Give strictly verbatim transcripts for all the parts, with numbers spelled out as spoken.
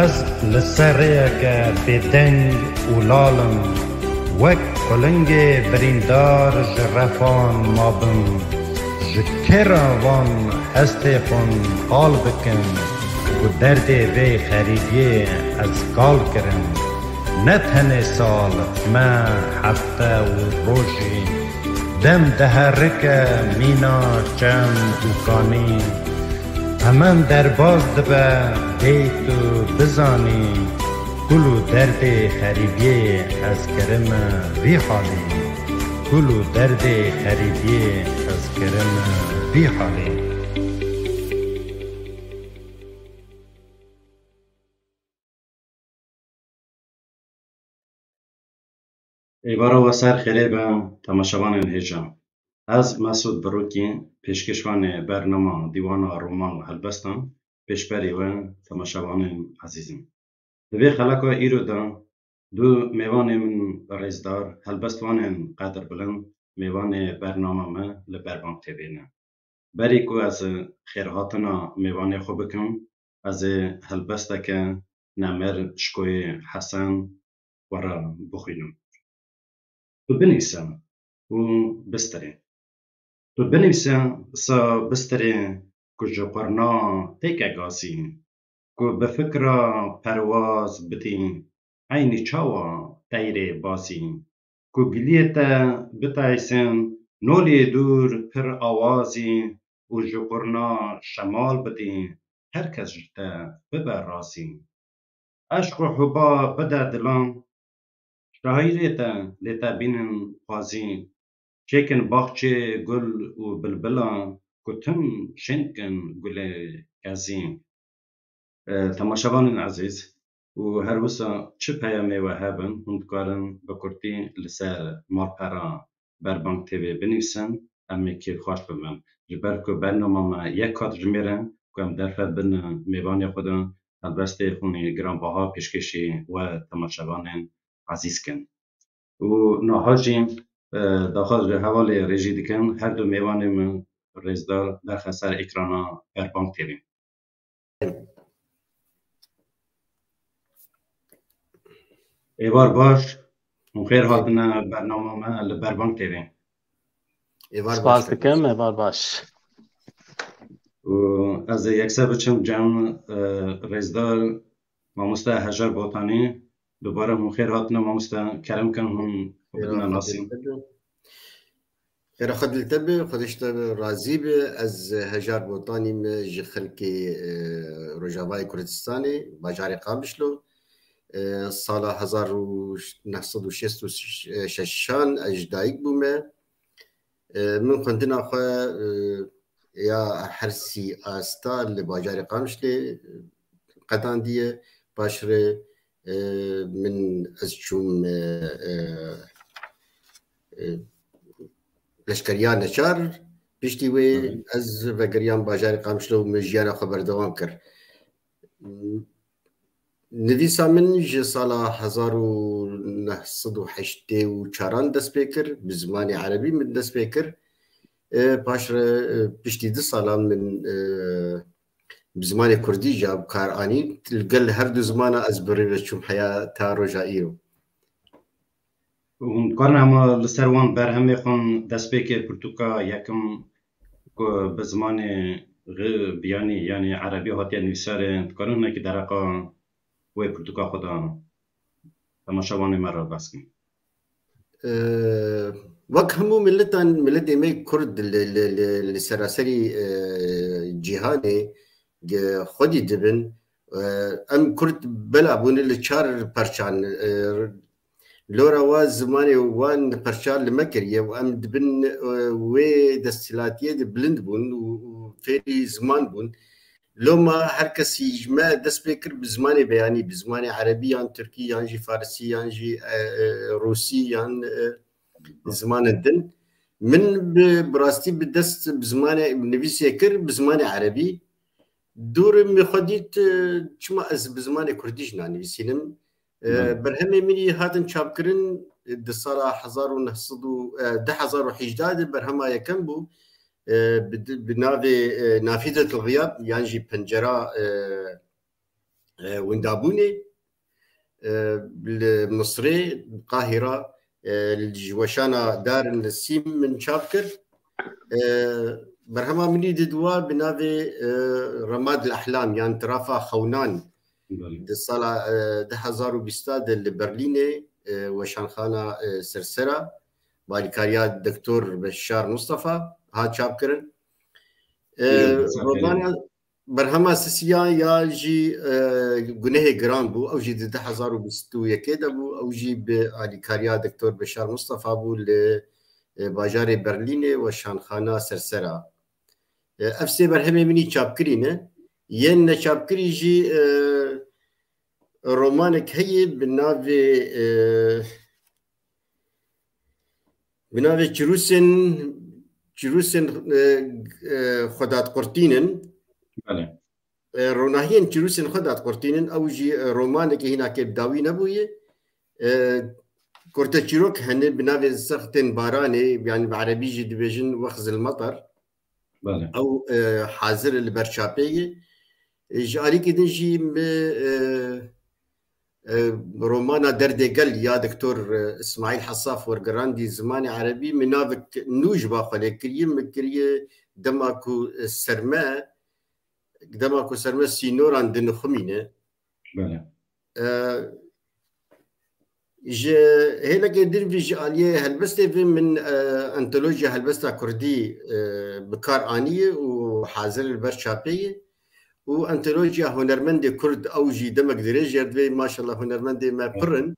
Ez li ser rêyeke bêdeng û lal im, wek qulingê birîndar ji refan mabim. Ji kê re van hestê xwe qal bikim, ku derdê vê xerîbiyê ez kal kirim? Ne tenê sal, me hefte û rojî, dem diherike mîna çem û kanî. Hemen derbas dibe, bê tu bizanî, kul û derdê xerîbiyê ez kirime vî halî. Kul û derdê xerîbiyê ez kirime vî halî. Êvara we ser xêrê be, temaşevanên hêja. Ez Mesûd Birûkî, pêşkêşvanê bernama Dîwana Roman û Helbestan, pêşberî we temaşevanên ezîz in. Di vê xeleka îro de du mêvanê min rêzdar, helbestvanên qedirbilind, mêvanê bernama me li Berbang T V ne. Berî ku ez xêrhatina mêvanê xwe bikim, ez ê helbesteke nemir ji koyê Hesen we re bixwînim. Tu binivîse û bistirê. Tu binivîse sa bistirê ku ji qurna têke gazî, ku bi fikra perwaz bidî, eynî çawa teyrê bazî, ku giliyê te bitaysin nolê dûr pir awazî û ji qurna şemal bidî, her kes ji te bibe razî. Eşq û huba bide dilan, şahîrê te lê te bînin xwazî. Çêkin baxçê gul û bilbila, ku tim şên kin gulê kezî. E, temaşevanên ezîz, û her wisa çi peyamê we hebin, hûn dikarin bi kurtî li ser malpera Berbang T V binivîsin, em ê kêfxweş bibin. Ji ber ku bernama me yek kat jimêr e, ku em derfet bin mêvanê xwe de, helbestê hûnê giranbaha pêşkêşî we temaşevanên ezîz kin. Û niha jî, e, daxwaz ji hevalê rêjî dikin, her du mêvanê min rêzdar derxe ser ekrana Berbang T V. Êvar baş, hûn xêr hatine bernama me li Berbang T V. Êvar baş. Spas dikim, êvar baş. Û ez ê yekse biçim cem, e, rêzdar mamoste Hejar Botanî, dubare hûn xêr hatine mamoste, kerem kin hûn xwe bidine nasî. Xêra xwe dil te be, Xwedê ji te razî be. Ez Hejar Botanî me, ji xelkê, e, Rojavayê Kurdistanê, bajarê Qamişlo. E, sala hezar û neh sed û şêst û şeşan ez ji dayik bûme. E, min xwendina xwe, e, ya hersî asta li bajarê Qamişlê qetandiye. Paşre, e, min ez çûm, e, e, e, leşkeriya neçar. Piştî wê Hı hı. ez vegeriyam bajarê Qamişlo û min jiyana xwe berdewam kir. Nivîsa min ji sala hezar û neh sed û heştê û çaran dest pê kir, bi zimanê erebî min dest pê kir. E, paşre, e, piştî du salan min, e, bi zimanê kurdî jî bi kar anî. Li gel her du zimana ez bi rê ve çûm heya ta roja îro. Hûn dikarin hema li ser wan berhemê xwe destpêkê pirtûka yekim ku bi zimanê xwe biyanî, yanî erebî hatiye nivîsarê, dikarin hinekî dereqa wê pirtûka xwe de temaşevanê me re behs kin? Ee, wek hemû miletan, miletê me Kurd li, li, li, li seraserî, e, cîhanê ge-, xwedî dibin. E, em Kurd bela bûne li çar perçan. E, lora wa zimanê wan perçan li me kiriye û em dibin, e, wê desthilatiyê de bilind bûn û, û fêrî ziman bûn. Loma her kesî ji me dest pê kir bi zimanê beyanî, bi zimanê erebî yan tirkî yan jî farisî yan jî, e, e, rûsî yan, e, zimanên din. Min bi, bi rastî bi dest bi zimanê nivîsê kir, bi zimanê erebî. Dûr min xwe dît, e, çima ez bi zimanê kurdî jî nanivîsînim. E, Belê. Berhemê min yî hatin çapkirin, e, di sala hezar û neh sed û, e, du hezar û hejdeh de berhema yekem bû. E, bi, bi navê, e, Nafidetul Gıyab yan jî Pencera, e, e, windabûnê, e, li Misrê, Qahîra, e, li ji weşana Dar Nesîm min çap kir. E, berhema min î di dua bi navê, e, Remad el Ahlam, yan Tirafa Xewnan, Belê. di sala, e, du hezar û bîst de li Berlînê, e, weşanxana, e, Sersera, bi alîkariya Doktor Beşar Mustafa hat çapkirin. E, Belê, romana, berhema sisiya ya jî, e, Gunehê Giran bû. Ew jî di du hezar û bîst û yekê de bû. Ew jî bi alîkariya Doktor Beşar Mustafa bû li, e, bajarê Berlînê, weşanxana Sersera. E, ev sê berhemê min î çapkirî ne. Yên neçapkirî jî, e, romanek heye bi navê, e, bi navê Çirûsên, Çirûsên, e, e, Xwedatqurtînin. Belê. E, ronahiyên Çirûsên Xwedatqurtînin, ew jî, e, romanekî hînakê bi dawî nebûye. E, Kurteçîrok hene bi navê Zextên Baranê, yanî bi erebî jî dibêjin Wext Zilmeter. Belê. Ew, e, hazir e li ber çapê ye. E, ji alîkî din jî min, e, e, romana Derdê Gel ya Doktor, e, Îsmaîl Hesaf wergerandî zimanê erebî, min navek nû ji ba xwe lê kiriye, min kiriye dema ku, e, serme, dema ku serme sînoran dinixumîne. Belê. E, ji hêlekê din vî ji aliyê helbestê ve min, e, antolojiya helbesta kurdî, e, bi kar aniye û hazir li ber çapê ye. Û antolojiya hunermendê kurd, ew jî demek dirêj jê re divê, maşallah hunermendê me pir in.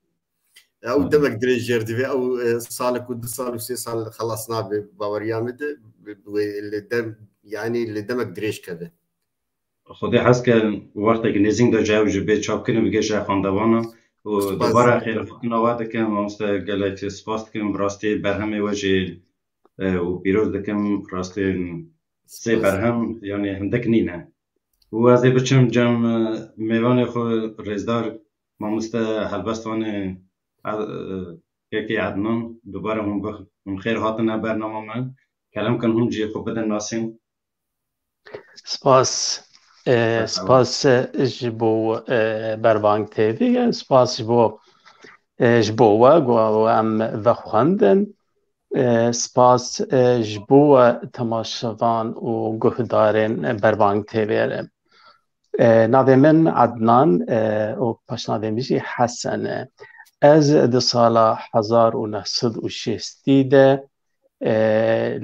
Ew Hı. demek dirêj jê re divê, ew, e, salek û du sal û sê sal xelas nabe, baweriya min de, bi, bi, li dem, yanî li demek dirêj keve. Xwedê hez ke wextek nêzîng de ji ew jî bê çapkirin bigihîje xwendevana û Spas. dubare xêrxwestina we dikim, mamoste gelek spas dikim, bi rastî berhemê we jî, e, û pîroz dikim, bi rastî sê Spas. berhem, yanî hindik nîne. Û ez ê biçim cem, e, mêvanê xwe rêzdar, mamoste helbestvanê, e, e, Kekê Ednan, dubare hûn bix-, hûn xêr hatine bernama me. Kerem kin hûn jî xwe bidin nasîn. Spas, e, Merhaba. spas, e, ji bo, e, Berbang T V, e, spas ji bo, e, ji bo we, ku em vexwendin. E, spas, e, ji bo we temaşevan û guhdarên Berbang T V re. E, navê min Ednan, e, û paşnavê min jî Hesen e. Ez di sala hezar û neh sed û şêstî de, e,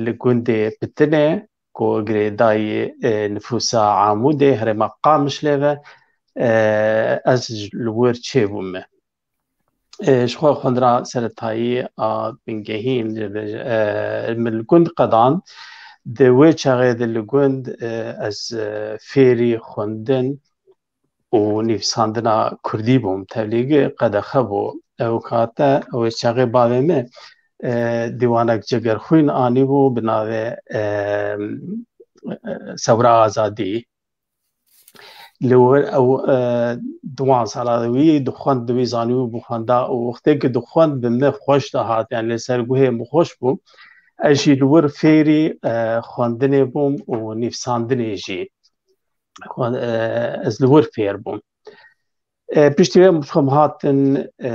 li gundê Pitinê, ku girêdayî, e, nifûsa Amûdê, herêma Qamişlê ve, e, ez ji, li wir çêbûme. E, ji xwe xwendina seretayî a bingehîn, e, min li gund qedan. Di wê çaxê de li gund, e, ez, e, fêrî xwendin û nivîsandina kurdî bûm. Tevlî qedexe bû. Ew kate, wê çaxê bavê min, e, dîwanek Cegerxwîn anîbû bi navê, e, e, Sewra Azadî. Li wir ew, e, di wan sala de wî dixwend, di wî zanîbû bixwenda û wextê ku dixwend bi min xweş dihat, yani li ser guhê min xweş bû. Ez jî li wir fêrî, e, xwendinê bûm û nivîsandinê jî. Xwe-, e, ez li wir fêr bûm. E, piştî wê em hatin, e,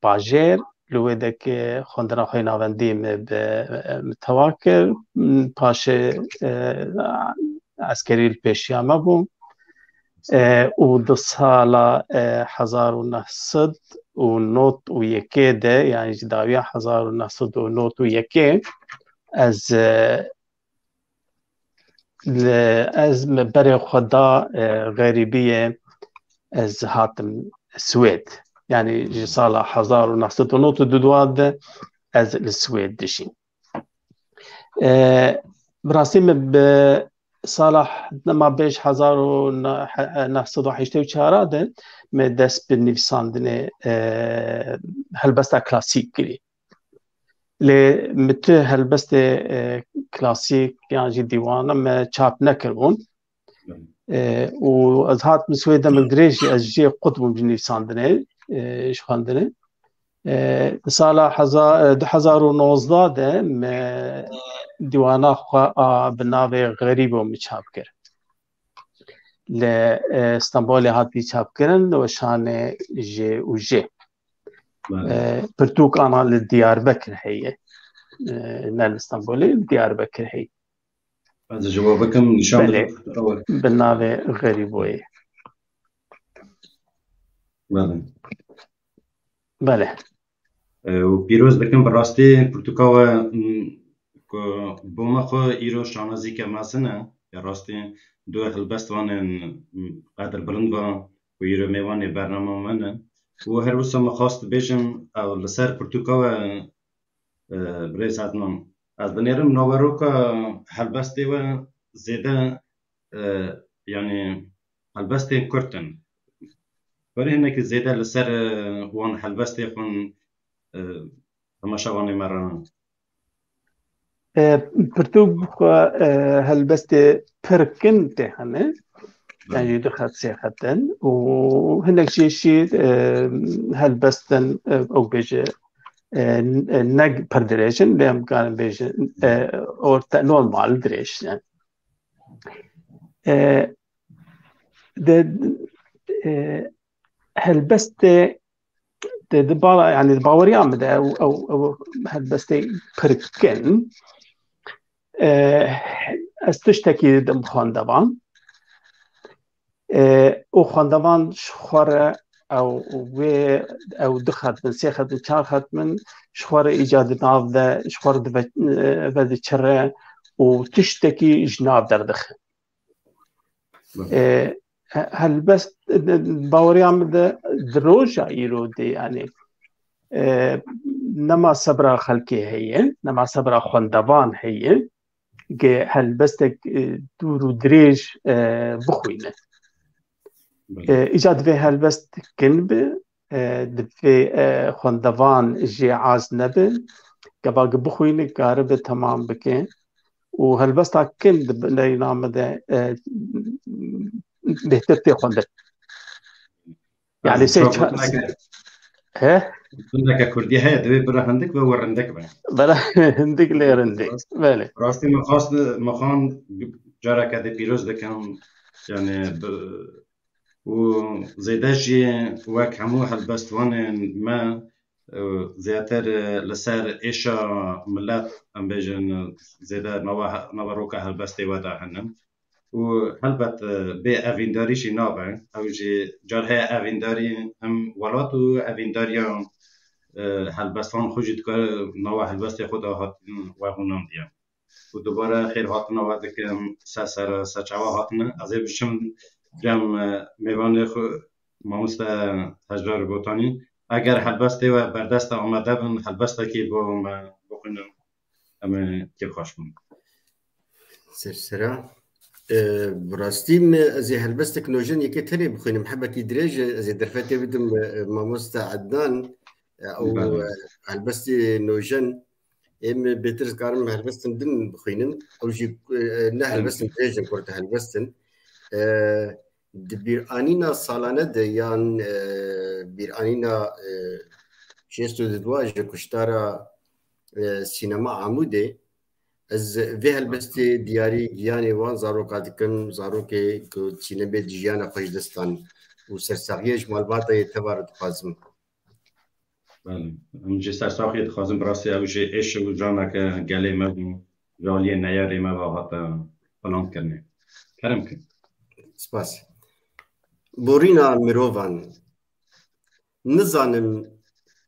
bajêr, li wê dekê xwendina xwe yê navendî min bi, e, min tewa kir. M, paşê, e, eskerî li pêşiya me bû. E, û di sala, e, hezar û neh sed û nod û yekê de, yani ji dawiya hezar û neh sed û nod û yekê, ez, e, li, ez me berê xwe da, e, xerîbiyê, ez hatim Swêd. Yani ji sala hezar û neh sed û nod û du de ez li Swêd dijîm. E, bi rastî min bi sala, nema bêj hezar û neh sed û heştê û çar de me dest bi nivîsandinê, e, helbesta klasîk kirî. Lê min tu helbestê, e, klasîk yan jî dîwana me çap nekiribûn. E, û ez hatim Swêd demek dirêj jî ez jê qut bûm ji nivîsandinê, e, ji xwendinê. E, di sala heza-, e, du hezar û nozdeh de me dîwana xwe a bi navê Xerîbo min çap kir. li, e, Stenbolê hatî çapkirin, weşanê jê û jê. Belê. E, pirtûk ana li Diyarbekir heye. E, ne li Stenbolê, li Diyarbekir heye. Ez ji we bikim, nîşan Belê. Bidim. Ew e. Bi navê Xerîboyê. Belê. Belê. E, û pîroz dikim bi rastî pirtûka we, m, ku bo me xwe îro şanazîke mezin e. Ya rastî du helbest vanên, m, qedir bilind ve ku îro mêvanê bernama me ne. Û her wisa me xwest bêjim, ew li ser pirtûka we, e, birêz Ednan. Ez dinêrim naveroka helbestê we zêde, e, yanî helbestên kurt in. Berê hinekî zêde li ser, e, wan helbestê xwe, e, temaşevanê me re. E, pirtûk bi xwe, e, helbestê pir kin tê hene. Belê. Yani du xet sê xet in. Û hinek jî şî, e, helbest in, e, ew bêje, e, n-, e, ne pir dirêj in, lê em karin bêjin, e, orta normal dirêj in. E, de, e, helbestê di, di bala, yani di baweriya min de ew, ew, ew helbestê pir kin. E, ez tiştekî didim xwendevan. E, û xwendevan ji xwe re ew wê, ew du xet bin, sê xet bin, çar xet bin, ji xwe re îca di nav de, ji xwe re di ve, e, ve diçire û tiştekî ji nav derdixin. E, he-, helbest, e, baweriya min de di roja îro de, yani, e, nema sebra xelkê heye, nema sebra xwendevan heye, ge helbestek, e, dûr û dirêj, e, bixwîne. Belê. E, îca divê helbest kin bi, e, divê, e, xwendevan jê az nebe, gava ge bixwîne, karibe temam bike. Û helbesta kin di bineyna me de, e, bêhtir tê xwendin. Yani Yani, sê çok ça-, gundeke, he? Gundeke Kurdî heye, divê bira hindik ve we rindik be. Bira hindik lê rindik. Rast-, Belê. Rastî me xwest, me xwan careke de pîroz dikim. Yani, bi-, û zêde jî wek hemû helbestvanên me, e, zêdetir, e, li ser êşa milet, em bêjin, zêde nava, nava roka helbestê we de hene. Û helbet, e, bê evîndarî jî nabe. Ew jî car heye evîndarî him welat û evîndariya, e, helbestvan xwe jî dikare nava helbestê xwe de hatin we hûnandiye. Û dubare xêr hatina we dikim, ser ser, ser çawa hatine. Ez ê biçim cem, e, mêvanê xwe, mamoste Hejdar Botanî. Eger helbestê we berdest e, amade bin, helbestekî bo me bixwînin, em ê kêfxweş bin. Ser sera. E, bi rastî min, ez ê helbestek nûjen yekê tenê bixwînim. Hebekî dirêj e, ez ê derfetê bidim, e, mamoste Ednan. E, ew, Belê. E, helbestê nûjen. Ê min bêtir dikarim helbestin din bixwînim. Ew jî, e, ne Belê. Helbestin dirêj in, kurt helbestin. E, di bîranîna salane de yan, e, bîranîna, e, şêst û du ji kuştara, e, sînema Amûdê, ez vê helbestê diyarî giyanê wan zaroka dikim, zarokê ku sînemê di jiyana xwe ji dest dan û sersaxiyê ji malbatê teva re dixwazim. Belê. Em jî sersaxiyê dixwazin, bi rastî ew jî êş û janeke gelê me bû, ji aliyê neyarê me ve hate plankirinê. Kerem kin. Spas. Borîna mirovan. Nizanim,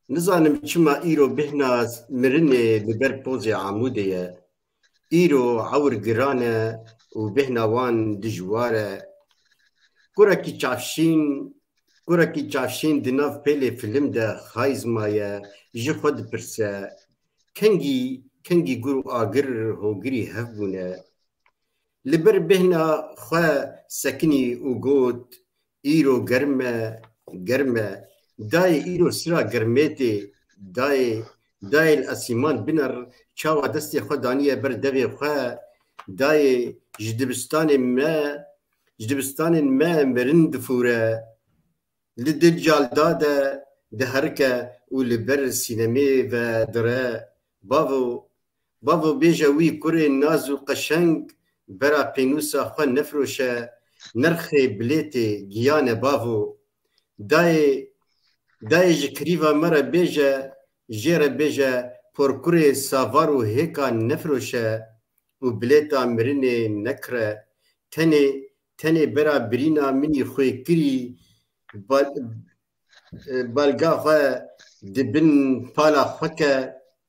nizanim çima îro bêhna mirinê li ber pozê Amûdê ye. Îro ewr giran e û bêhna wan dijwar e. Kurekî çavşîn, kurekî çavşîn di nav pêlê filim de xayz maye, ji xwe dipirse, kengî, kengî gur û agir hogirî hev bûne. Li ber bêhna xwe sekinî û got, Îro germ e, germ e. Dayê îro sira germêtê, dayê, dayê li esîman biner, çawa destê xwe daniye ber devê xwe, dayê ji dibistanê me, ji dibistanên me mirin difûre. Li dil caldade diherike û li ber sînemê ve dire. Bavo, Bavo bêje wî kurê naz û qeşeng, bera pênûsa xwe nefiroşe, nirxê bilêtê giyan e bavo. Dayê, dayê ji kirîva me re bêje, jê re bêje porkurê savar û hêka nefiroşe û bilêta mirinê nekire. Tenê, tenê bera birîna min î xwê kirî, bal-, e, balga xwe di bin pala xwe ke,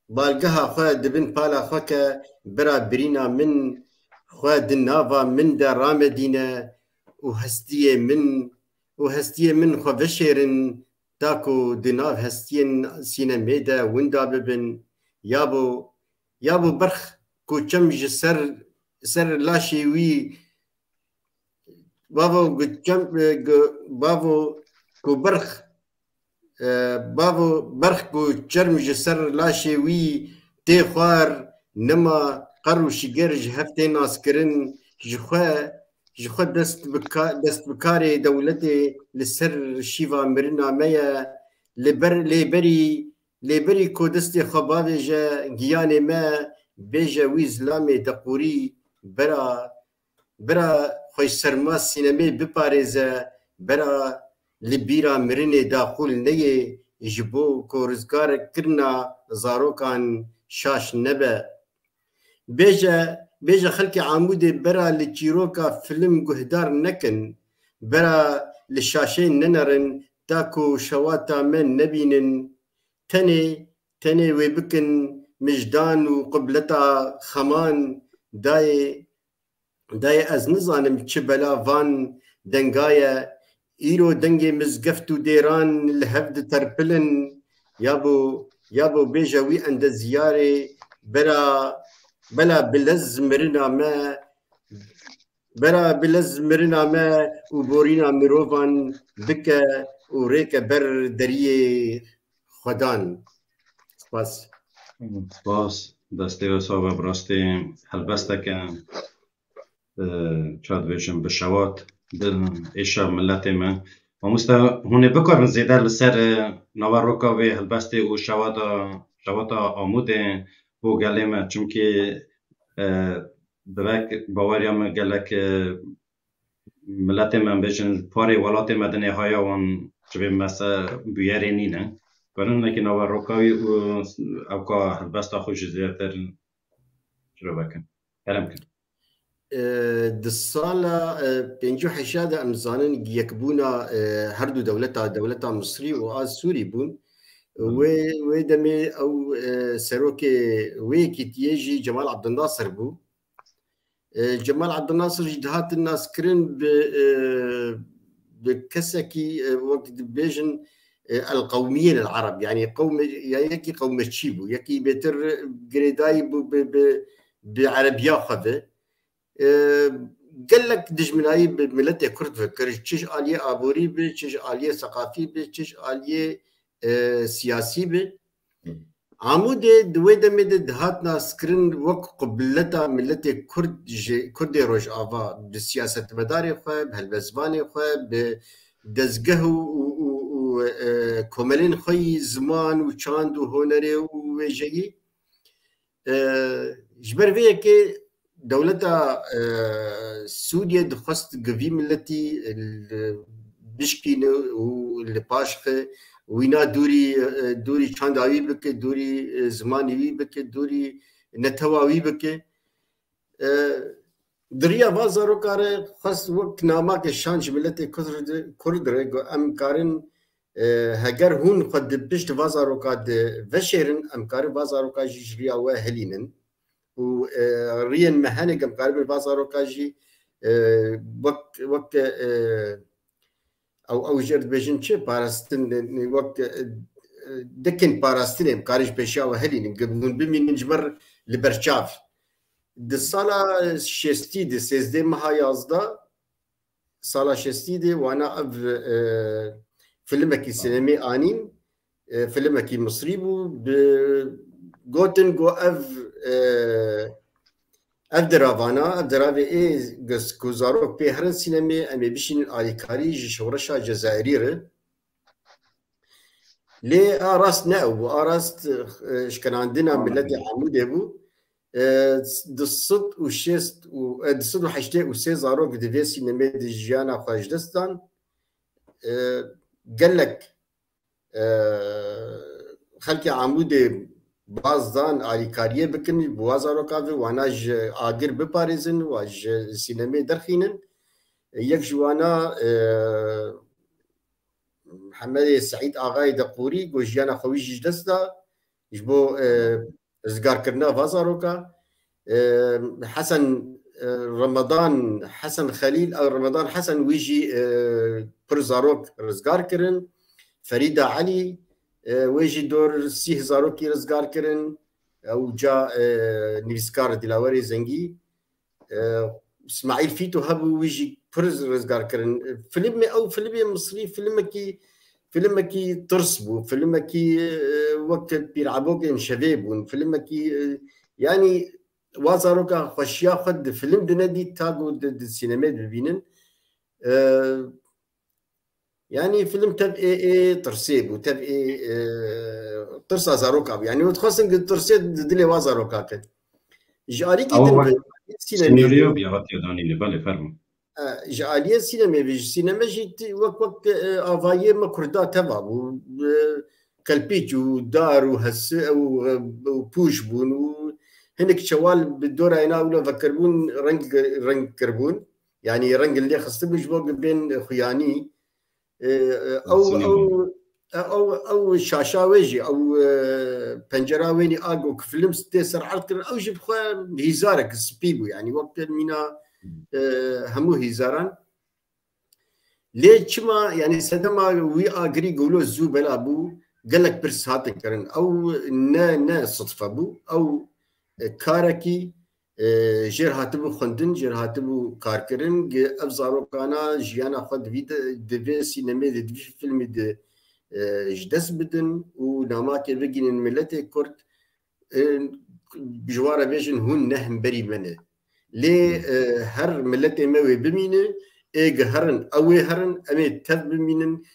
balgeha xwe di bin pala xwe ke, bira birîna min xwe di nava min de ramedîne û hestiyê min, û hestiyê min xwe veşêrin, ta ku di nav hestiyên sînemê de winda bibin. Yabo, yabo berx ku çem ji ser, ser laşê wî, bavo ku çem, e, ku, bavo ku berx, e, bavo berx ku çerm ji ser laşê wî tê xwar, nema qer û şiger ji hev tê naskirin, ji xwe, ji xwe dest bi ka-, dest bi karê dewletê li ser şîva mirina me ye. Li ber, lê berî, lê berî ku destê xwe bavêje giyanê me, bêje wî zilamê deqûrî, bera, bira xwe ji serma sînemê biparêze, bira li bîra mirinê daqûl neyê, ji bo ku rizgar kirina zarokan şaş nebe. Bêje, bêje xelkê Amûdê bira li çîroka film guhdar nekin, bira li şaşê nenerin, ta ku şewata me nebînin. Tenê, tenê wê bikin mijdan û qibleta xeman. Dayê, dayê ez nizanim çi bela van denga ye. Îro dengê mizgeft û dêran li hev diterpilin. Yabo, yabo bêje wî endeziyarê bera, bela bilez mirina me, bera bilez mirina me û borîna mirovan bike û rêke ber deriyê xwedan. Spas. Spas. Destê we sax be, bi rastî helbesteke, e, çawa dibêjim, bi şewat, bi êşa miletê me. Mamoste, hûn ê bikarin zêde li ser, e, naveroka wê helbestê û şewata, şewata Amûdê bo gelê me, çimkî, e, bi vek baweriya me gelek, e, miletê me, em bêjin, parê welatê me dinê haya wan ji vê mese bûyerê nîne. Karin hinekî naveroka wî û ewka helbesta xwe jî zêdetir çiro vekin. Kerem kin. E, di sala, e, pêncî û heşt de em zanin yekbûna, e, her du dewleta, dewleta Misrî û a Sûrî bûn. Hı. Wê, wê demê ew, e, serokê wê yekîtiyê jî Cemal Abdulnasir bû. E, Cemal Abdulnasir jî dihatin naskirin bi, e, bi kesekî, e, wek dibêjin, e, el qewmiyên el Ereb, yanî qewme-, ya yekî qewmeçî bû, yekî bêtir girêdayî bû bi, bi, bi erebiya xwe ve. E, gelek dijminayî bi miletê Kurd ve kir, çi ji aliyê aborî bi, çi ji aliyê seqafî bi, çi ji aliyê, e, siyasî bi. Amûdê di wê demê de dihat naskirin wek qibleta miletê Kurd ji Kurdê Rojava bi siyasetmedarê xwe, bi helbestvanê xwe, bi dezgeh û, û, û, û, e, komelên xwe yî ziman û çand û hunerê û wêjeyî. E, ji ber vê yekê dewleta, e, Sûriyê dixwest gi vî miletî, e, li, bişkîne û li paş xe wîna dûrî, e, dûrî çanda wî bike, dûrî, e, zimanê wî bike, dûrî netewa wî bike. E, di riya va zaroka re xwest wek namake şan ji miletê Kurd, Kurd re got, em karin, e, heger hûn xwe di pişt va zaroka de veşêrin, em karin va zaroka jî ji riya we helînin. Û, e, riyên me hene, em karibin va zaroka jî, e, wek, wek, e, ew, ew jê dibêjin çi? Parastin, e, wek, e, e, dekên parastinê, em karin ji pêşiya we helînin, hûn bimînin ji ber li ber çav. Di sala şêstî de, sêzdeh meha yazdeh, sala şêstî de wana ev, e, filmekî sinemê anîn, e, filmekî Misrî bû, bi gotin ku ev, e, ev diravana, ev diravê ê gis-, ku zarok pê herin sinemê, em ê bişînin alîkarî ji şoreşa Cezayirî re. Lê a rast ne ew bû, a rast, e, şkenandina miletê Amûdê bû. E, du sed û şêst û, e, du sed û heştê û sê zarok di vê sînemê de jiyana xwe ji dest dan. E, gelek, e, xelkê Amûdê baz dan alîkariyê bikin, bi wa zaroka ve wana ji agir biparêzin, wa ji sînemê derxînin. Yek ji wana, e, Mihemedê Seîd Axayê Deqûrî, ku jiyana xwe wî jî ji dest da, ji bo, e, rizgarkirina va zaroka. E, Hesen, e, Ramadan Hesen Xelîl, ew Ramadan Hesen wî jî, e, pir zarok rizgar kirin. Ferîda Elî, e, wê jî dor sîh zarokî rizgar kirin. Ew ca, e, nivîskar Dilawerê Zengî. E, Îsmaîl Fîto hebû, wî jî pir rizgar kirin. Filmê, ew filmê Misrî, filmekî, filmekî tirs bû, filmekî, e, wek pîrabokên şevê bûn, filmekî, e, yanî wa zaroka xweşiya xwe di film de nedît, ta ku di, di sînemê dibînin. E, Yanî film tev ê, ê tirsê bû, tev ê, e, tirsa zaroka bû. Yanî hûn dixwestin ku tirsê di dilê wa zaroka ket. Ji alîkî Ew din ve sînemê senaryo bû. Bî hatiye danîne, belê, fermo. E, ji aliyê sînemê ve, ji sîneme jî ti-, wek, wek, e, avayê me Kurda teva bû. E, kelpîç û dar û hesi û, e, û pûş bûn û hinek çewal bi dora êna wilo vekirbûn, reng, reng kirbûn. Yanî rengin lê xistibû ji bo ku bên xuyanî. E, e, ew, Sînema. ew, e, ew, ew şaşa wê jî, ew, e, pencera wê nî a ku film tê ser erd kirin, ew jî bi xwe hîzarek spî bû, yanî wek mîna, e, hemû hîzaran. Lê çima, yanî sedema wî agirî ku wilo zû bela bû, gelek pirs hatin kirin. Ew ne, ne sidfe bû, ew, e, karekî, e, jêr hatibû xwendin, jêr hatibû karkirin, gi ev zarokana jiyana xwe di vî de, di vê sînemê de, di vî filmî de, e, ji dest bidin û namakê bigînin miletê Kurd, e, ji wan re bêjin, hûn ne hemberî me ne. Lê, e, her miletê me wê bimîne, ê gi herin, ew ê herin, em ê tev bimînin,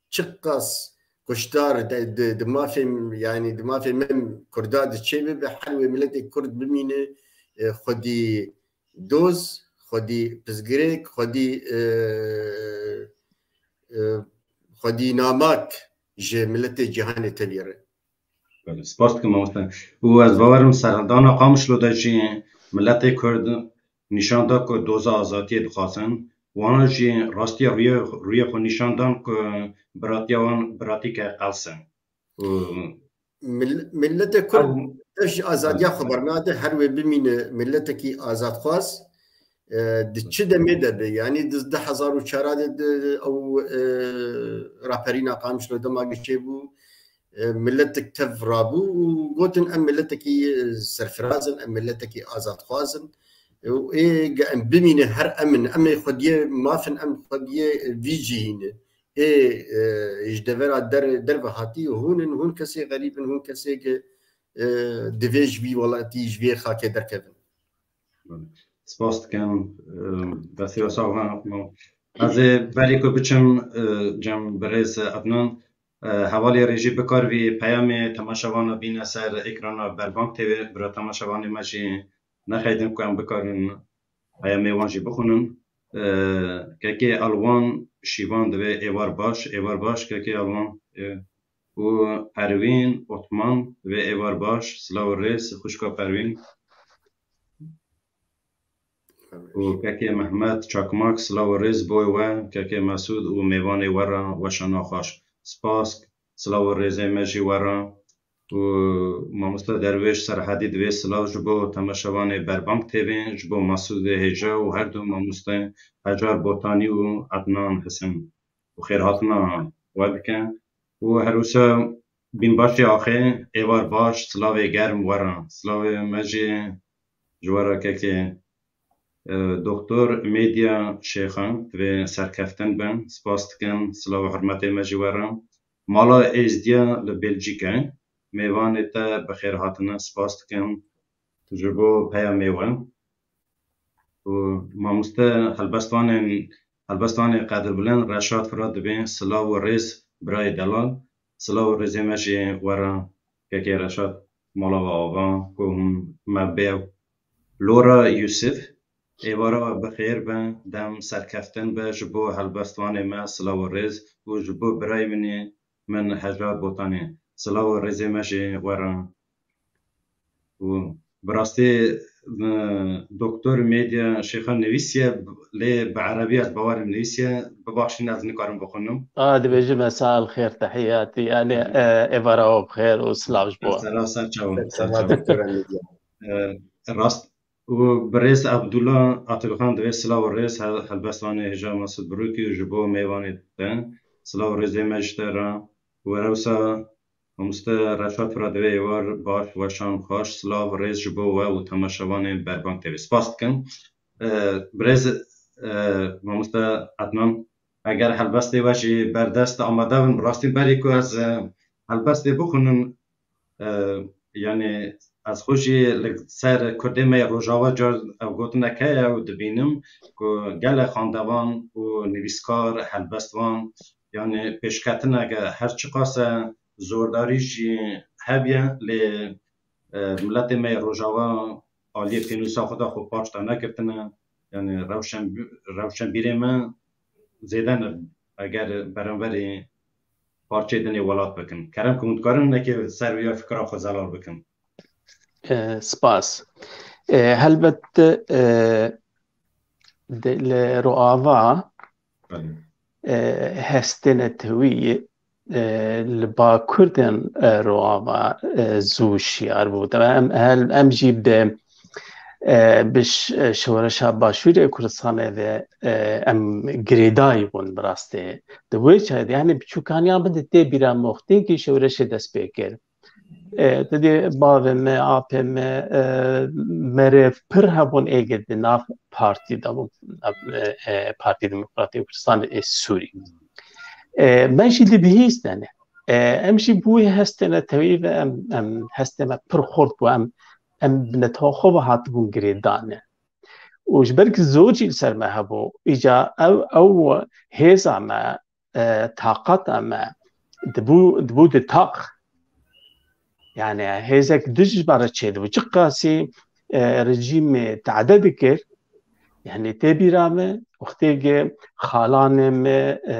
çiqas kuştar de, di, di mafê, yanî di mafê me Kurda de çêbibe, her wê miletê Kurd bimîne, e, xwedî doz, xwedî pirsgirêk, xwedî, e, e, xwedî namak ji miletê cîhanê tevî re. Belê, spas dikim mamoste. Û ez bawerim serdana Qamişlo de jî miletê Kurd nîşan da ku doza azadiyê dixwazin. Wana jî rastiya rûyê, rûyê xwe nîşan dan ku biratiya wan biratîke qels e. Û Mil-, miletê Kurd ew ev ji azadiya xwe bernade, her wê bimîne miletekî azadxwaz. E, di çi demê de be, yanî di du hezar û çar de, de ew, e, raperîna Qamişlo dema çêbû, e, miletek tev rabû û gotin, em miletekî, e, serfiraz in, em miletekî azadxwaz in. E, û ê ge em bimîne her em in, em ê xwediyê maf in, em xwediyê vî cihî ne. Ê, e, ji devera der-, derve hatî hûn in, hûn kesê xerîb in, hûn kesê ke, e, divê ji vî welatî, ji vê xakê derkevin. Spas dikim, e, destê we sax be. Ez ê berî ku biçim, e, cem birêz Ednan, e, hevalê rê jî bikar vî peyamê temaşevana bîne ser ekrana Berbang T V, bira temaşevanê me jî nexeydin ku em bikarin peyamê wan jî bixwînin. E, kekê Alwan Şîvan divê êvar baş, êvar baş, kekê Alwan, e, û Perwîn Otman divê êvar baş, silav û rêz, xwişka Perwîn. Û kekê Mehmet Çakmak, silav û rêz boy we, kekê Mesûd û mêvanê we re weşana xweş. Spas, silav û rêzê me jî we re. Û mamoste Derwêş Serhedî divê silav ji bo temaşevanê Berbang T V, ji bo Mesûdê Hêja û her du mamoste Hecar Botanî û Ednan Hesen. Û xêrhatina we bike. Û her wisa bînbaşê axê, êvar baş, silavê germ we re. Silavê me jî ji we re kekê, e, Doktor Medya Şêxan divê serkeftin bin. Spas dikin, silav û hurmetê me jî we re. Mala Êzdiya li Belcîke, mêvanê te bi xêr hatine, spas dikin ji bo peyamê we. Û mamoste helbestvanên, helbestvanê qedirbilind Reşat Firat dibê silav û rêz birayê delal, silav û rêzê me jî we re kekê Reşat. mala we ava ku hûn me bê. Lora Yusuf, êvara we bi xêr be, dem serkeftin be ji bo helbestvanê me, silav û rêz û ji bo birayê min ê min Hejar Botanê. Silav û rêzê me jî we re. Û bi rastî, e, Doktor Medya Şêxan nivîsiye, lê bi erebî ez bawerim nivîsiye, bibaxşîn ez nikarim bixwînim. A, dibêjim, "Mesel xêr, tehiyatî." Yani, e, êvara we bi xêr û silav ji bo we. Sera ser çaw, ser çaw. E, rast. Û birêz Abdullah Atilxan divê silav û rêz hel-, helbestvanê Hêja Mesûd Birûkî û ji bo mêvanê te. Silav û rêzê me ji te re. Û were wisa Mamoste Reşat Fira divê êvar baş, weşan xweş, silav, rêz ji bo we û temaşevanên Berbang T V. Spas dikim. E, birêz, e, Mamoste Ednan, eger helbestê we jî berdest amade bin, bi rastî berî ku ez, e, helbestê bixwînim, e, yani ez xwe jî li ser Kurdê me yê Rojava car ev gotinek heye û dibînim ku gelek xwendevan û nivîskar, helbestvan, yani pêşketineke her çiqas e, zordarî jî hebiye, lê, e, miletê me yê Rojava aliyê pênûsa xwe de xwe paş de nekirtine. Yani rewşenbî-, rewşenbîrê me zêde ne eger beramberî parçeyê din ê welat bikin. Kerem ku hûn dikarin hinekê ser vê fikra xwe zelal bikin. E, spas. E, helbet, e, de, li Rojava, Belê. e, hestê netewî, e, li ba Kurdên, e, Rojava, e, zû şiyar bû. Tabii em, hel-, em jî bi, e, bi ş-, e, şoreşa Başûrê Kurdistanê ve, e, em girêdayî bûn bi rastî. Di wê çaxê de, yani biçûkaniya min de tê bîra me wextê ku şoreşê dest pê kir. E, te dî bavê me, apê me, e, merêv pir hebûn êgê di nav partî de bûn, e, e, Partî Demokratî Kurdistan ê Sûrî. E, me jî li bihîst, yani. E, em jî bûyî hestê netewî ve em, em hestê me pir xurt bû, em, em bi netewa xwe ve hatibûn girêdane. Û ji ber ku zor jî li ser me hebû, îca ew, ew hêza me, e, taqata me dibû, dibû di taq. Yani hêzek dij ji me re çêdibû. Çiqasî, e, rejîmê tade dikir, yani tê bîra me, wextê ku xalanê me, e,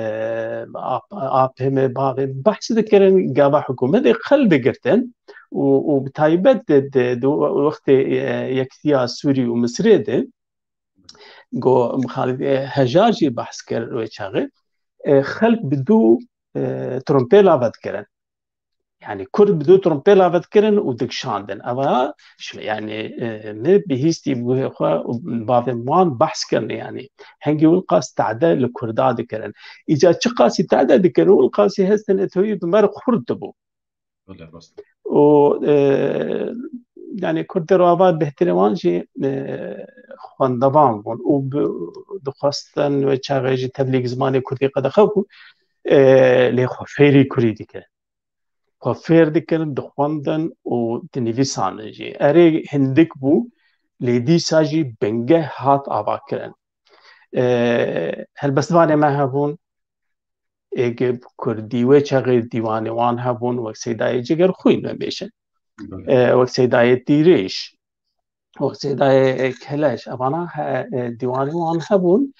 ap-, apê me, bavê me behs dikirin, gava hikûmetê qel digirtin û, û bi taybet di, di, di wextê, e, yekitiya Sûrî û Misirê de, Go Xalid, e, Hejar jî behs kir wê çaxê. E, xelk bi dû, e, trompêla vedikirin. Yani Kurd bi dû trompêla vedikirin û dikişandin. Eva, şi-, yani, e, me bihîstî bû xwe û bavên wan behs kirin, yani. Hengî wilqas tade li Kurda dikirin. Îca çiqasî tade dikirin, wilqasî hestên netewî bi me re xurt dibû. Belê, rast. Û, e, yani Kurdê Rojava bêhtirê wan jî, e, xwendevan bûn û bi, dixwestin wê çaxê jî tevlî zimanê Kurdî qedexe bû, e, lê xwe fêrî Kurdî dikirin. Xwe fêr dikirin, dixwendin û dinivîsandin jî. Erê hindik bû, lê dîsa jî bingeh hat avakirin. E, helbestvanê me hebûn, ê ku bi Kurdî wê çaxê dîwanê wan hebûn, wek Seydayê Cigerxwîn me bêjin. Belê. E, wek Seydayê Tîrêj, wek Seydayê, e, Keleş, evana he-, e, dîwanê wan hebûn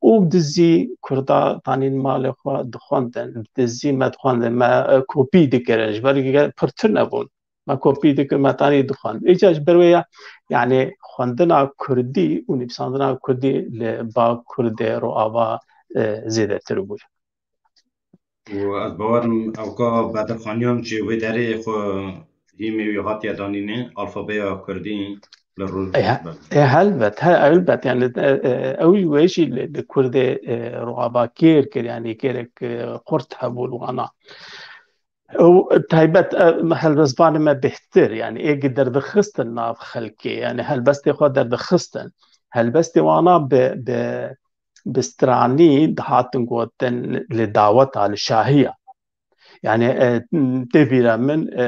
û bi dizî Kurda tanîn malê xwe dixwendin, bi dizî me dixwendin, me, e, kopî dikirin, ji ber ku pirtir nebûn. Me kopî dikir, me tanî dixwend. Îca ji ber wê ya, yani xwendina Kurdî û nivîsandina Kurdî li ba Kurdê Rojava, e, zêdetir bû. Û ez bawerim ewka Bedirxaniyan jî wê derê xwe hîmê wî hatiye danînê, alfabeya Kurdî li roj. E, he-, e, helbet, he, helbet, yani, e, e, ew wê jî li, li Kurdê, e, Rojava kêr kir, yani kêrek, e, xurt hebû li wana. Ew taybet, e, helbestvanê me bêhtir, yani ê ku derdixistin nav xelkê, yani helbestê xwe derdixistin. Helbestê wana bi, bi, bi stranî dihatin gotin li daweta, li şahiya. Yani, e, tê bîra min, e,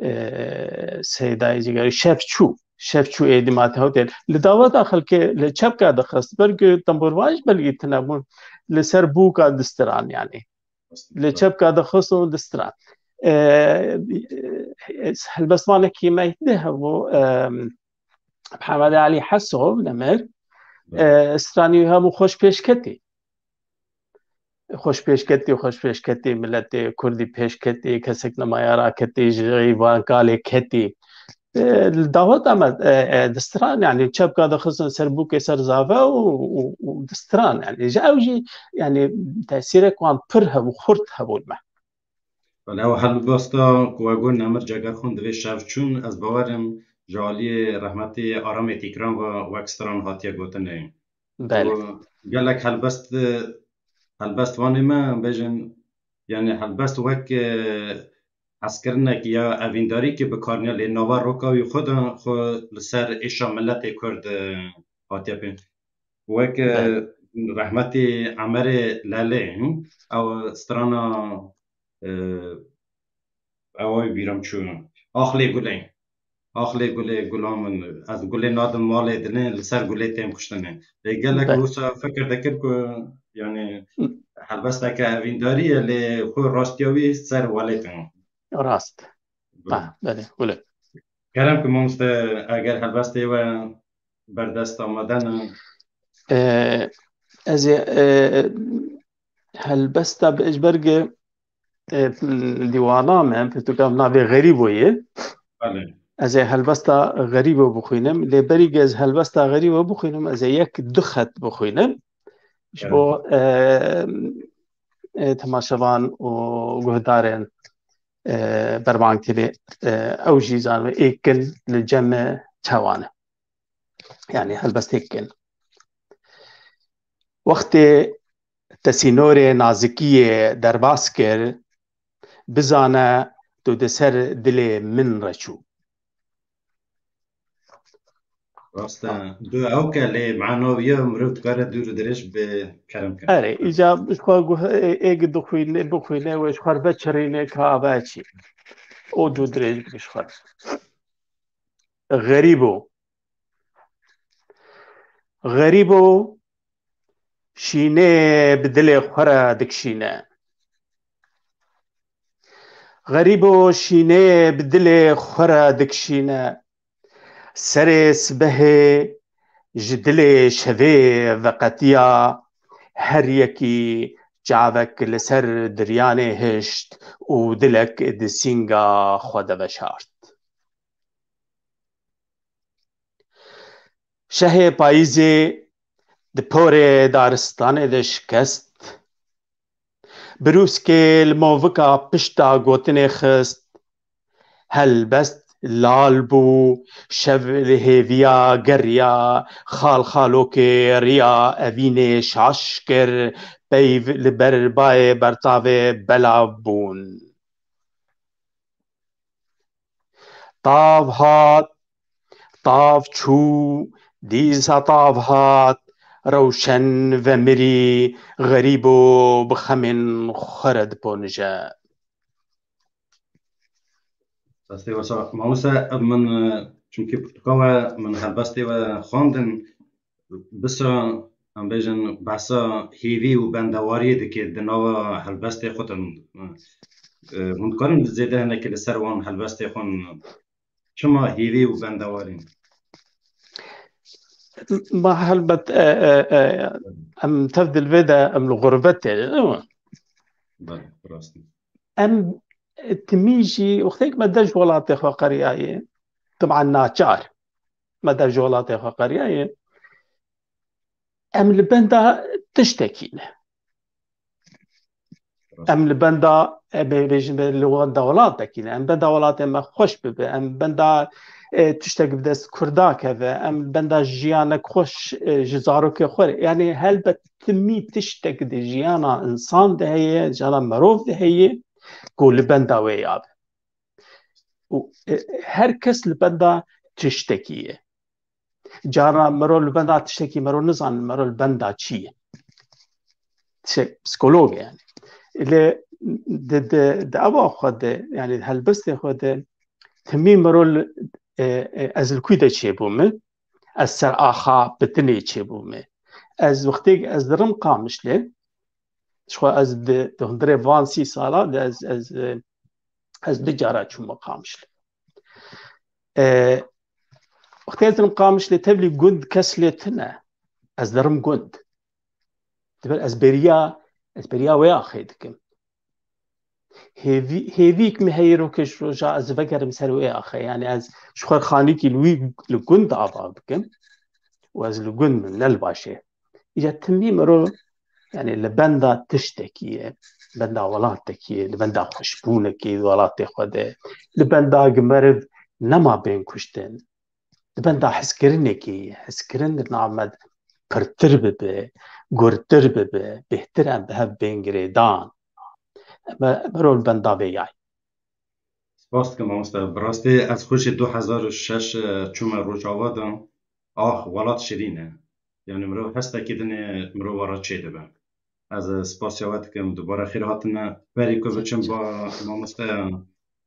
e, Seydayê Cigerî şev çû, şev çû êdî ma te hewtên. Li daweta xelkê li çepka dixist, ber ku tembûrvan jî belkî tune bûn, li ser bûka distiran yani. Li çepka dixist û distiran. E, e, helbestvanekî me dî hebû, e, Mihemed Elî Heso, nemir, e, stranî wî hebû Xweş Pêşketî. Xweş pêşketî, xweş pêşketî, miletê Kurdî pêşketî, kesek nemaye raketî, ji van kalê ketî. E, li dawet ame, e, e, distiran, yani çepka dixistin ser bûkê ser zave û, û, û distiran, yani ji ew jî, yani tesîrek wan pir hebû, xurt hebû li me. Belê, ew helbesta ku we got nemir Cegerxan divê şev çûn, ez bawer im ji aliyê rehmetî Aramê Tîkran ve wek stran hatiye gotinê. Belê. Û gelek helbest, helbest vanê me, bêjin, yani helbest wek, e, hezkirinek ya evîndarî ki bikarniya lê nava roka wî xwe de xwe li ser êşa miletê Kurd, e, hatiye pê. Wek, e, Belê. Rehmetî Emerê Lelê, hı? Ew strana, e, ew ay bîra min çû. Axlê gulê. Axlê gulê gula min. Ez gulê nadim malê dilê, li ser gulê têm kuştinê. Lê gelek Be- wisa fikir dikir ku, yani, Hı. helbesteke evîndarî ye, lê xwe rastiya wî ser welêt in. Rast. Be. Ha, belê, gulê. Kerem ki mamoste, eger helbestê we berdest amade ne. E, ez ê, e, helbesta bi, ji ber ge, e, dîwana me, pirtûka min navê Xerîbo ye. Belê. Ez ê helbesta Xerîbo bixwînim. Lê berî ge ez helbesta Xerîbo bixwînim, ez ê yek du xet bixwînim. Ji Evet. bo, e, e, temaşevan û guhdarên, e, bermangkirê, e, ew jî zanibin êk in li cem çawan e. Yani helbestêk in. Wextê te sînorê nazikiyê derbas kir, bizane tu di ser dilê min re çû. Rast e. Du ew ke lê mena wî ye, mirov dikare dûr û dirêj bi kerem kare. Erê, îca ji xwe guh-, ê-, êk dixwîne, bixwîne wê ji xwe veçirîne ka ve çi. O dû dirêj bike ji xwe. Xerîbo. Xerîbo şînê bi dilê xwe re dikişîne. Xerîbo şînê bi dilê xwe re dikişîne. Serê sibehê ji dilê şevê veqetiya, her yekî çavek li ser diryanê hişt û dilek di sînga xwe de veşart. Şehê payîzê di porê daristanê de şikest. Birûskê li movika pişta gotinê xist. Helbest lal bû, şev li hêviya geriya, xal xalokê riya evînê şaş kir, peyv li ber bayê bertavê belav bûn. Tav hat, tav çû, dîsa tav hat, rewşen vemirî, xerîbo bi xemên xwe re diponije. Destê we sax. Mamoste, min, e, çimkî pirtûka we, min helbestê we xwendin, bisa, em bêjin, behsa hêvî û bendewariyê dike di nava helbestê xwe de. E, hûn dikarin zêde hinekî li ser wan helbestê xwe, çima hêvî û bendewarî? Ma helbet, e, e, e, em tev di li vê de, em li xurbetê de, değil mi? Belê, rast e. Em, e, timî jî, wextêk me der ji welatê xwe qeriyaye, timan naçar, me der ji welatê xwe qeriyaye, em li benda tiştekî ne. Em li benda, em ê bêjin, li benda welatekî ne. Em benda welatê me xweş bibe. Em benda, e, tiştek bi dest Kurda keve. Em benda jiyanek xweş, e, ji zarokê xwe re. Yani helbet timî tiştek di jiyana insan de heye, jiyana merov de heye, ku li benda wê ya be. Û, e, her kes li benda tiştekî ye. Cara mero li benda tiştekî mero nizanin mero li benda çi ye. Şey, psikolog e yani. Lê di, di, di eva xwe de, yani helbestê xwe de timî mero li, e, e, ez li kû de çêbûme, ez ser axa pitinê çêbûme. Ez wextêk ez dirim Qamişlê, ji xwe ez di, di hundirê van sî sala de ez, ez, e, Ez du cara çûme Qamişlê. E, Wextê ez dirim Qamişlê, tevlî gund kes lê tune. Ez derim gund. Diber ez beriya, ez beriya wê axê dikim. Hêvî-, hêvîk min heye îro ke ji roja ez vegerim ser wê axê. Yani ez ji xwe xanîkî li wî, li gund ava bikim û ez li gund min, ne li başê. Îca timî miro, yani li benda tiştekî ye, benda welatekî ye, li benda xweşbûnekê welatê xwe de, li benda gi meriv nema bên kuştin. Di benda hezkirinekê ye. Hezkirin di nav me de pirtir bibe, gurtir bibe, bêhtir em bi hev bên girêdan. Em, em ero li benda vê yayê. Spas dikim mamoste. Bi rastî ez xwe jî du hezar û şeş, e, çûme Rojava de. Ax, welat şirîn e. Yani mirov hestekî dinê mirova re çêdibe. Ez, e, spasiya we dikim. Dubare xêr hatine. Berî ku biçim ba mamosteya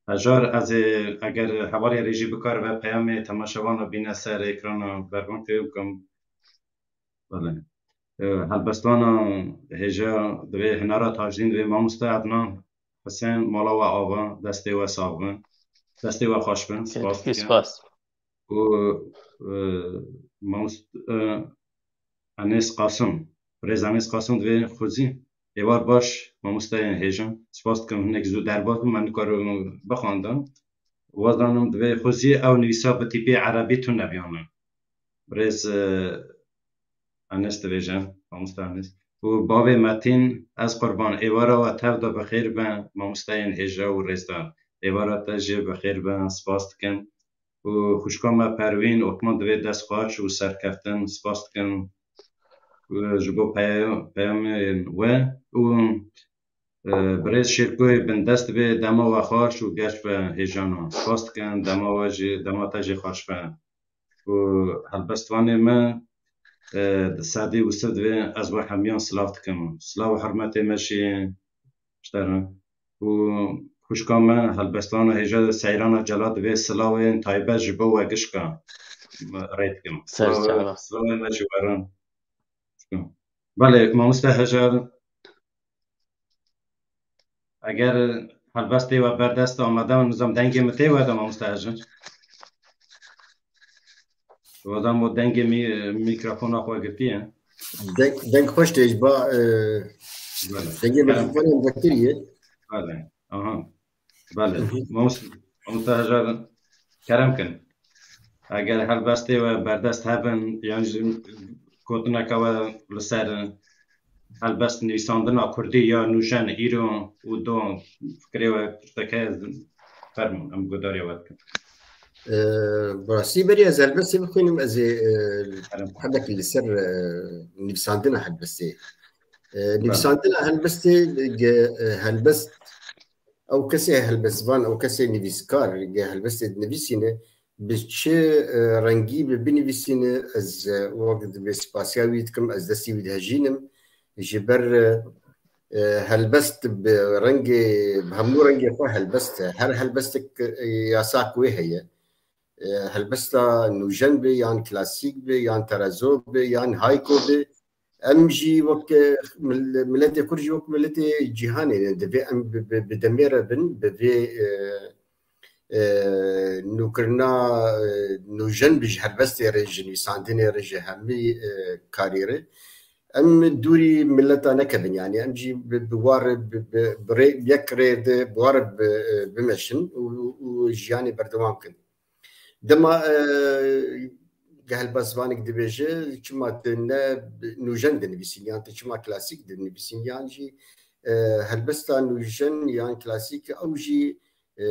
Hejar, ez ê eger hevalê rê jî bikaribe peyamê temaşevana bîne ser ekrana bervan fêr bikim. Belê. E, helbestvana hêja divê hunera tajîn divê mamoste Ednan Husên mala we ava, destê we sax bin. Destê we xweş bin. Spas Gelekî dikim. Spas. Û, e, mamost-, e, Enes Qasim, birêz Enes Qasim divê xwezî êvar baş mamosteyên hêja. Spas dikim hinek zû derbas bû, me nikaro bixwanda. Wazanim divê xwezî ew nivîsa bi tîpê erebî tune biyane. Birêz, e, Enes dibêje, mamoste Enes. Û bavê Metîn, ez qurban, êvara we tev de bi xêr be, mamosteyên hêja û rêzdar. Êvara te jî bi xêr be, spas dikim. Û xwişka me Perwîn Otman divê dest xweş û serkeftin, spas dikim, e, ji bo peye-, peyamên we û, e, birêz Şêrkoyê bindest divê dema we xweş û geş be hêjana. Spas dikim, dema we jî, dema te jî xweş be. Û helbestvanê me, e, Sedî Wisif divê ez we hemiyan silav dikim. Silav û hurmetê me jî ji te re. Û xwişka me helbestana hêja de Seyrana Celal divê silawên taybet ji bo we gişka rê dikim. Ser Silav-, çava. Silawên me ji we re. Belê, mamoste Hejar, eger helbestê we berdest amade, nizam dengê min tê we de, mamoste Hejar. Wada mo dengê mî-, mîkrofona xwe girtiye. Deng, deng xweş tê ji ba, e, Belê. Dengê Kerem. Mikrofona vekirî ye. Belê. Aha. Belê. Hı hı. Mamost-, mamoste Hejar, kerem kin. Eger helbestê we berdest hebin, yan jî gotineke we li ser helbest nivîsandina kurdî ya nûjen îro û do fikrê we tişteke fermûn, em guhdarîya we dikin. Ee, bi rastî berî ez helbestê bixwînim, ez ê, e, Kerem. Hebekî li ser, e, nivîsandina helbestê. E, Belê. Nivîsandina helbestê, ge, e, helbest, ew kesê helbestvan, ew kesê nivîskar, ge helbestê dinivîsîne, bi çi, e, rengî bi binivîsîne, ez, e, wek divê spasiya wî dikim, ez destî wî dihejînim. Ji ber, e, e, helbest bi rengê, bi hemû rengê xwe helbest e. Her helbestek, e, yasak wê heye. E, helbesta nûjen be, yan klasîk be, yan terezo be, yan hayko be, em jî wek, e, mil-, miletê xwe jî wek miletê cîhanê ne. Divê em bi, bi, bi demê re bin, bi vê, e, e, nûkirina, e, nûjen bi ji helbestê re, ji nivîsandinê re, ji hemî, e, karî re. Em dûrî mileta nekevin, yani em jî bi, bi war, bi, bi, bi rê, yek rê de bi war bi, e, bimeşin û, û jiyanê berdewam kin. Dema, e, geh helbestvanek dibêje, çima tu ne nûjen dinivîsîn, yan tu çima klasîk dinivîsîn, yan jî, e, helbesta nûjen yan klasîk, ew jî, e,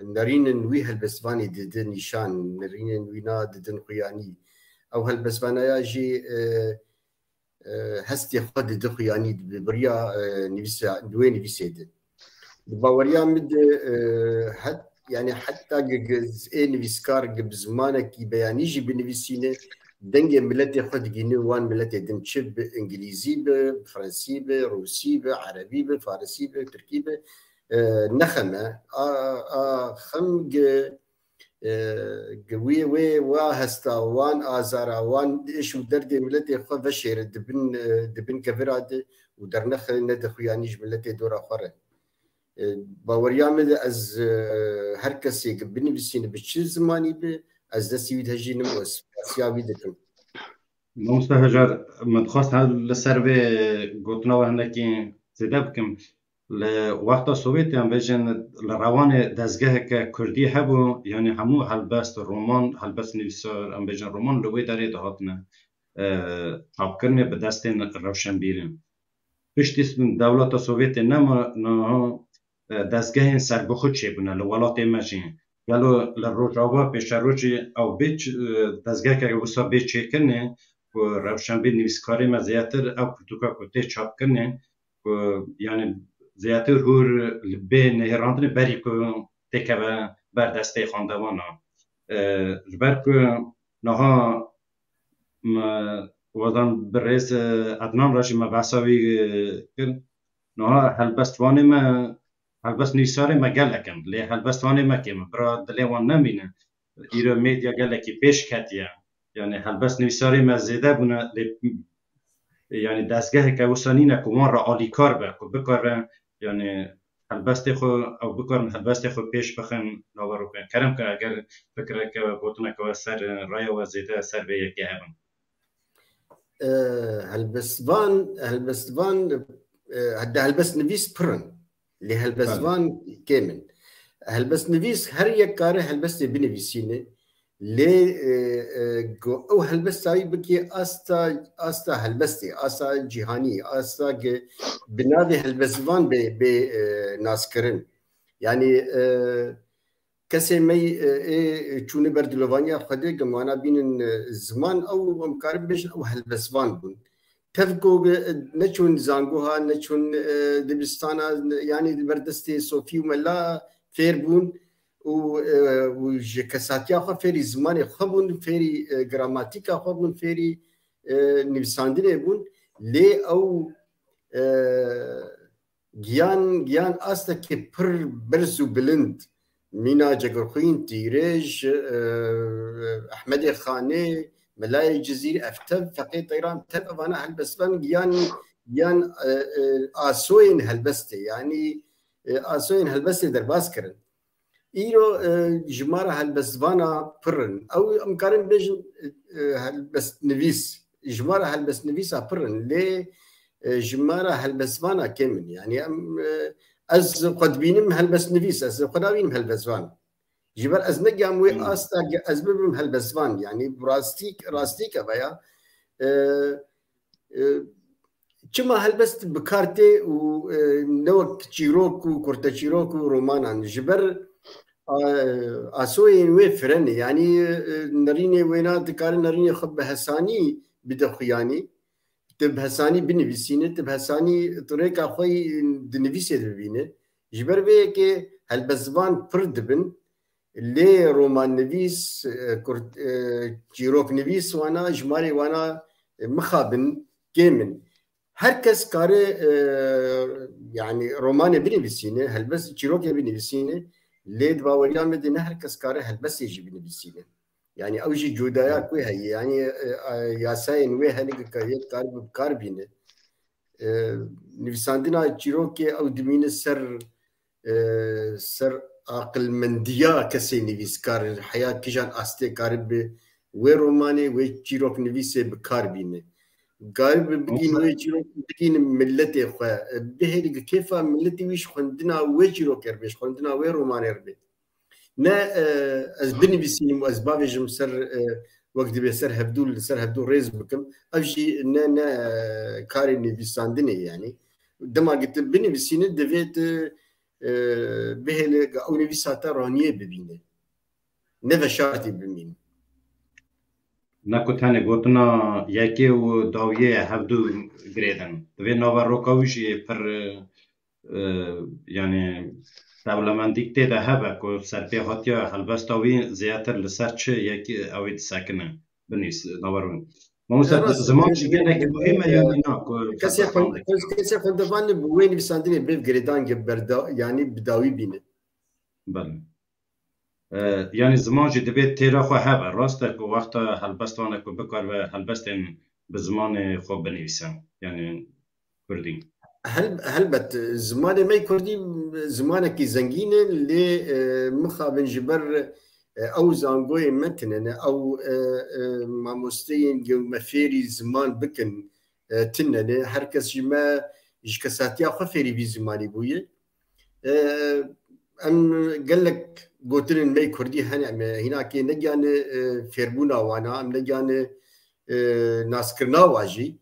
nerînin wî helbestvanê didin nîşan, nerînin wîna didin xuyanî. Ew helbestvanaya jî, e, e, hestê xwe dide xuyanî, bi biriya, e, nivîsa, di wê nivîsê de. Di baweriya min de, e, het-, yani heta ge-, ge-, ê nivîskar ge bi zimanekî beyanî jî binivîsîne, dengê miletê xwe digihîne wan miletê din, çi bi îngilîzî be, bi fransî be, rûsî be, erebî be, farisî be, tirkî be, e, ne xem e. A, a xem ge, e, ge wê, wê, wa hesta, wan azara, wan êş û derdê miletê xwe veşêre di bin, e, di bin kevira de û dernexe nede xuyanî ji miletê dora xwe re. E, baweriya min de ez, e, her kesê binivîsîne bi çi zimanî be, ez destî wî dihejînim û ez spasiya wî dikim. Mamoste Hejar, min dixwest li ser vê gotina we hinekî zêde bikim. Li wexta Sovyetê em bêjin li Rewanê dezgeheke kurdî hebû, yanî hemû helbest, roman, helbest nivîsar, em bêjin roman li wê derê dihatine, e, çapkirinê bi destên rewşenbîrî. Piştî dewleta Sovyetê nema, niha, e, dezgehên serbixwe çêbûne li welatê me jî. Gelo li Rojava pêşerojî ew bê ç-, e, dezgeheke wisa bê çêkirinê ku rewşenbîr nivîskarê me zêdetir ew pirtûka ku tê çapkirinê ku, yanî, zêdetir hûr li bê nihêrandinê berî ku têkeve ber destê xwendevana. E, ji ber ku niha me, wezan birêz, e, Ednan re jî me behsa wî, e, kir. Niha helbestvanê me, helbest nivîsarê me gelek in, lê helbestvanê me kêm in. Bira dilê wan nemîne. Îro medya gelekî pêş ketiye. Yanî helbest nivîsarê me zêde bûne, lê, yanî dezgeheke wisa nîne ku wan re alîkar be, ku bikare, yanî helbestê xwe, ew bikarin helbestê xwe pêş bixin naverokê. Kerem ke eger fikreke we, gotineke we ser, e, raya we zêde ser vê yekê hebin. E, helbestvan, helbestvan, e, hede helbest nivîs pir in. Lê helbestvan kêm in. Helbest nivîs her yek kare helbestê binivîsîne. Lê, e, e, ku ew helbesta wî bikê asta, asta helbestê, asta cîhanî, asta ki bi navê helbestvan bê, bê, e, naskirin. Yanî, e, kesê me, e, ê çûne ber dilovaniya Xwedê, gemana bînin, e, ziman, ew em karin bêjin ew helbestvan bûn. Tev ku, e, neçûn zangoha, neçûn, e, dibistana, ne-, yanî li ber destê sofî û mela fêr bûn û, e, û ji kesatiya xwe fêrî zimanê xwe bûn, fêrî, e, gramatîka xwe bûn, fêrî, e, nivîsandinê bûn. Lê ew, e, giyan, giyan astekê pir berz û bilind, mîna Cegirxwîn, Tîrêj, e, Ehmedê Xanê, Melayê Cizîr, ev tev, Feqê Teyran, tev evana helbestvan giyan, giyan, e, e, asoyên helbestê, yanî, e, asoyên helbestê derbas kirin. Îro, e, ji me re helbestvana pir in. Ew em karin bêjin, e, e, helbestnivîs. Ji me re helbestnivîsa pir in. Lê, e, ji me re helbestvana kêm in. Yanî em, e, ez xwe dibînim helbestnivîs, ez xwe nabînim helbestvan. Ji ber ez negiyam wê Hmm. asta ge-, ez bibim helbestvan. Yanî rastî, rastî keve ya. E, e, çima helbest bi kar tê û, e, ne wek çîrok û kurteçîrok û romanan? Ji ber, a, asoyên wê firenê, yanî, e, nerînê wêna dikare nerînê xwe bi hesanî bide xuyanî. Tu bi hesanî binivîsîne, tu bi hesanî tu rêka xwe yî di nivîsê de bibîne. Ji ber vê yekê helbestvan pir dibin. Lê romannivîs, e, kurt, e, çîroknivîs wana, jimarê wana, e, mixabin kêm in. Her kes kare, e, yanî romanê binivîsîne, helbest çîrokê binivîsîne, lê di baweriya me de ne her kes kare helbestê jî binivîsîne. Yanî ew jî cudaya ku heye, yanî, e, e, yasayên wê hene ku yek karibe bi kar bîne. E, nivîsandina çîrokê ew dimîne ser, e, ser aqilmendiya kesê nivîskar, heya kijan astê karibe wê romanê, wê çîroknivîsê bi kar bîne. Karibe bigîn wê çîrok, bigîn milletê xwe, e, bihêle ki kêfa milletê wî ji xwendina wê çîrokê re bê, ji xwendina wê romanê re bê. Ne, e, ez binivîsînim û ez bavêjim ser, e, wek dibê ser hevdû, li ser hevdû rêz bikim. Ev jî ne, ne, e, karê nivîsandinê ye, yanî. Dema ki tu binivîsîne, divê tu, e, bihêle ew nivîsa te raniyê bibîne. Ne veşartî bimîne. Ne ku tenê gotina yekê û dawiyê hevdû girêdin. Divê naveroka wî jî pir, e, e, yanî dewlemendîk tê de hebe ku serpêhatiya helbesta wî zêdetir li ser çi yekî ew ê disekine, binivîs, naverok. Mamoste, ziman jî gelekî muhîm e yanî na ku kesê xwend-, kes-, kesê xwendevan li bi wê nivîsandinê bê girêdan ge berda-, yanî bi dawî bîne. Belê. E, yanî ziman jî divê têra xwe hebe. Rast e ku wexta helbestvanek ku bikaribe helbestên bi zimanê xwe binivîse. Yanî kurdî. Hel-, helbet, zimanê me kurdî zimanekî zengîn e, lê, e, mixabin ji ber, e, ew zangoyê me tine ne, ew, e, e, mamosteyên ku me fêrî ziman bikin, e, tine ne. Her kes ji me, ji kesatiya xwe fêrî vî zimanî bûye. E, em gelek gotinên me kurdî hene, em hînakê negiyane, e, fêrbûna wana, em negiyane, e, naskirina wa jî.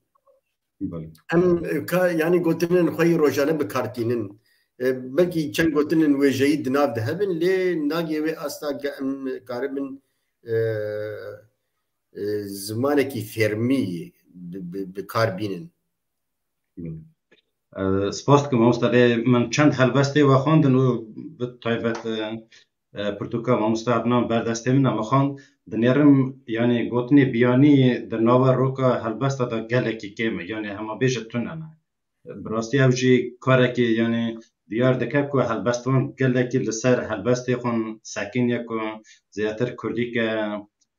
Belê. Em, e, ka, yanî gotinên xwe yî rojane bi kar tînin. E, belkî çend gotinên wêjeyî di nav de hebin, lê nagê wê asta ke em karibin, e, e, zimanekî fêrmî bi, bi, bi kar bînin. Belê. E, spas dikim mamoste, lê min çend helbestê we xwendin û bi taybet, e, e, pirtûka mamoste Adnan ber destê min e, min xwend, dinêrim, yanî gotinê biyanî di nava roka helbesta de gelekî kêm e, yanî hema bêje tune ne. Bi rastî ew jî karekî, yanî diyar dike ku helbestvan gelekî li ser helbestê xwe sekiniye ku zêdetir kurdîke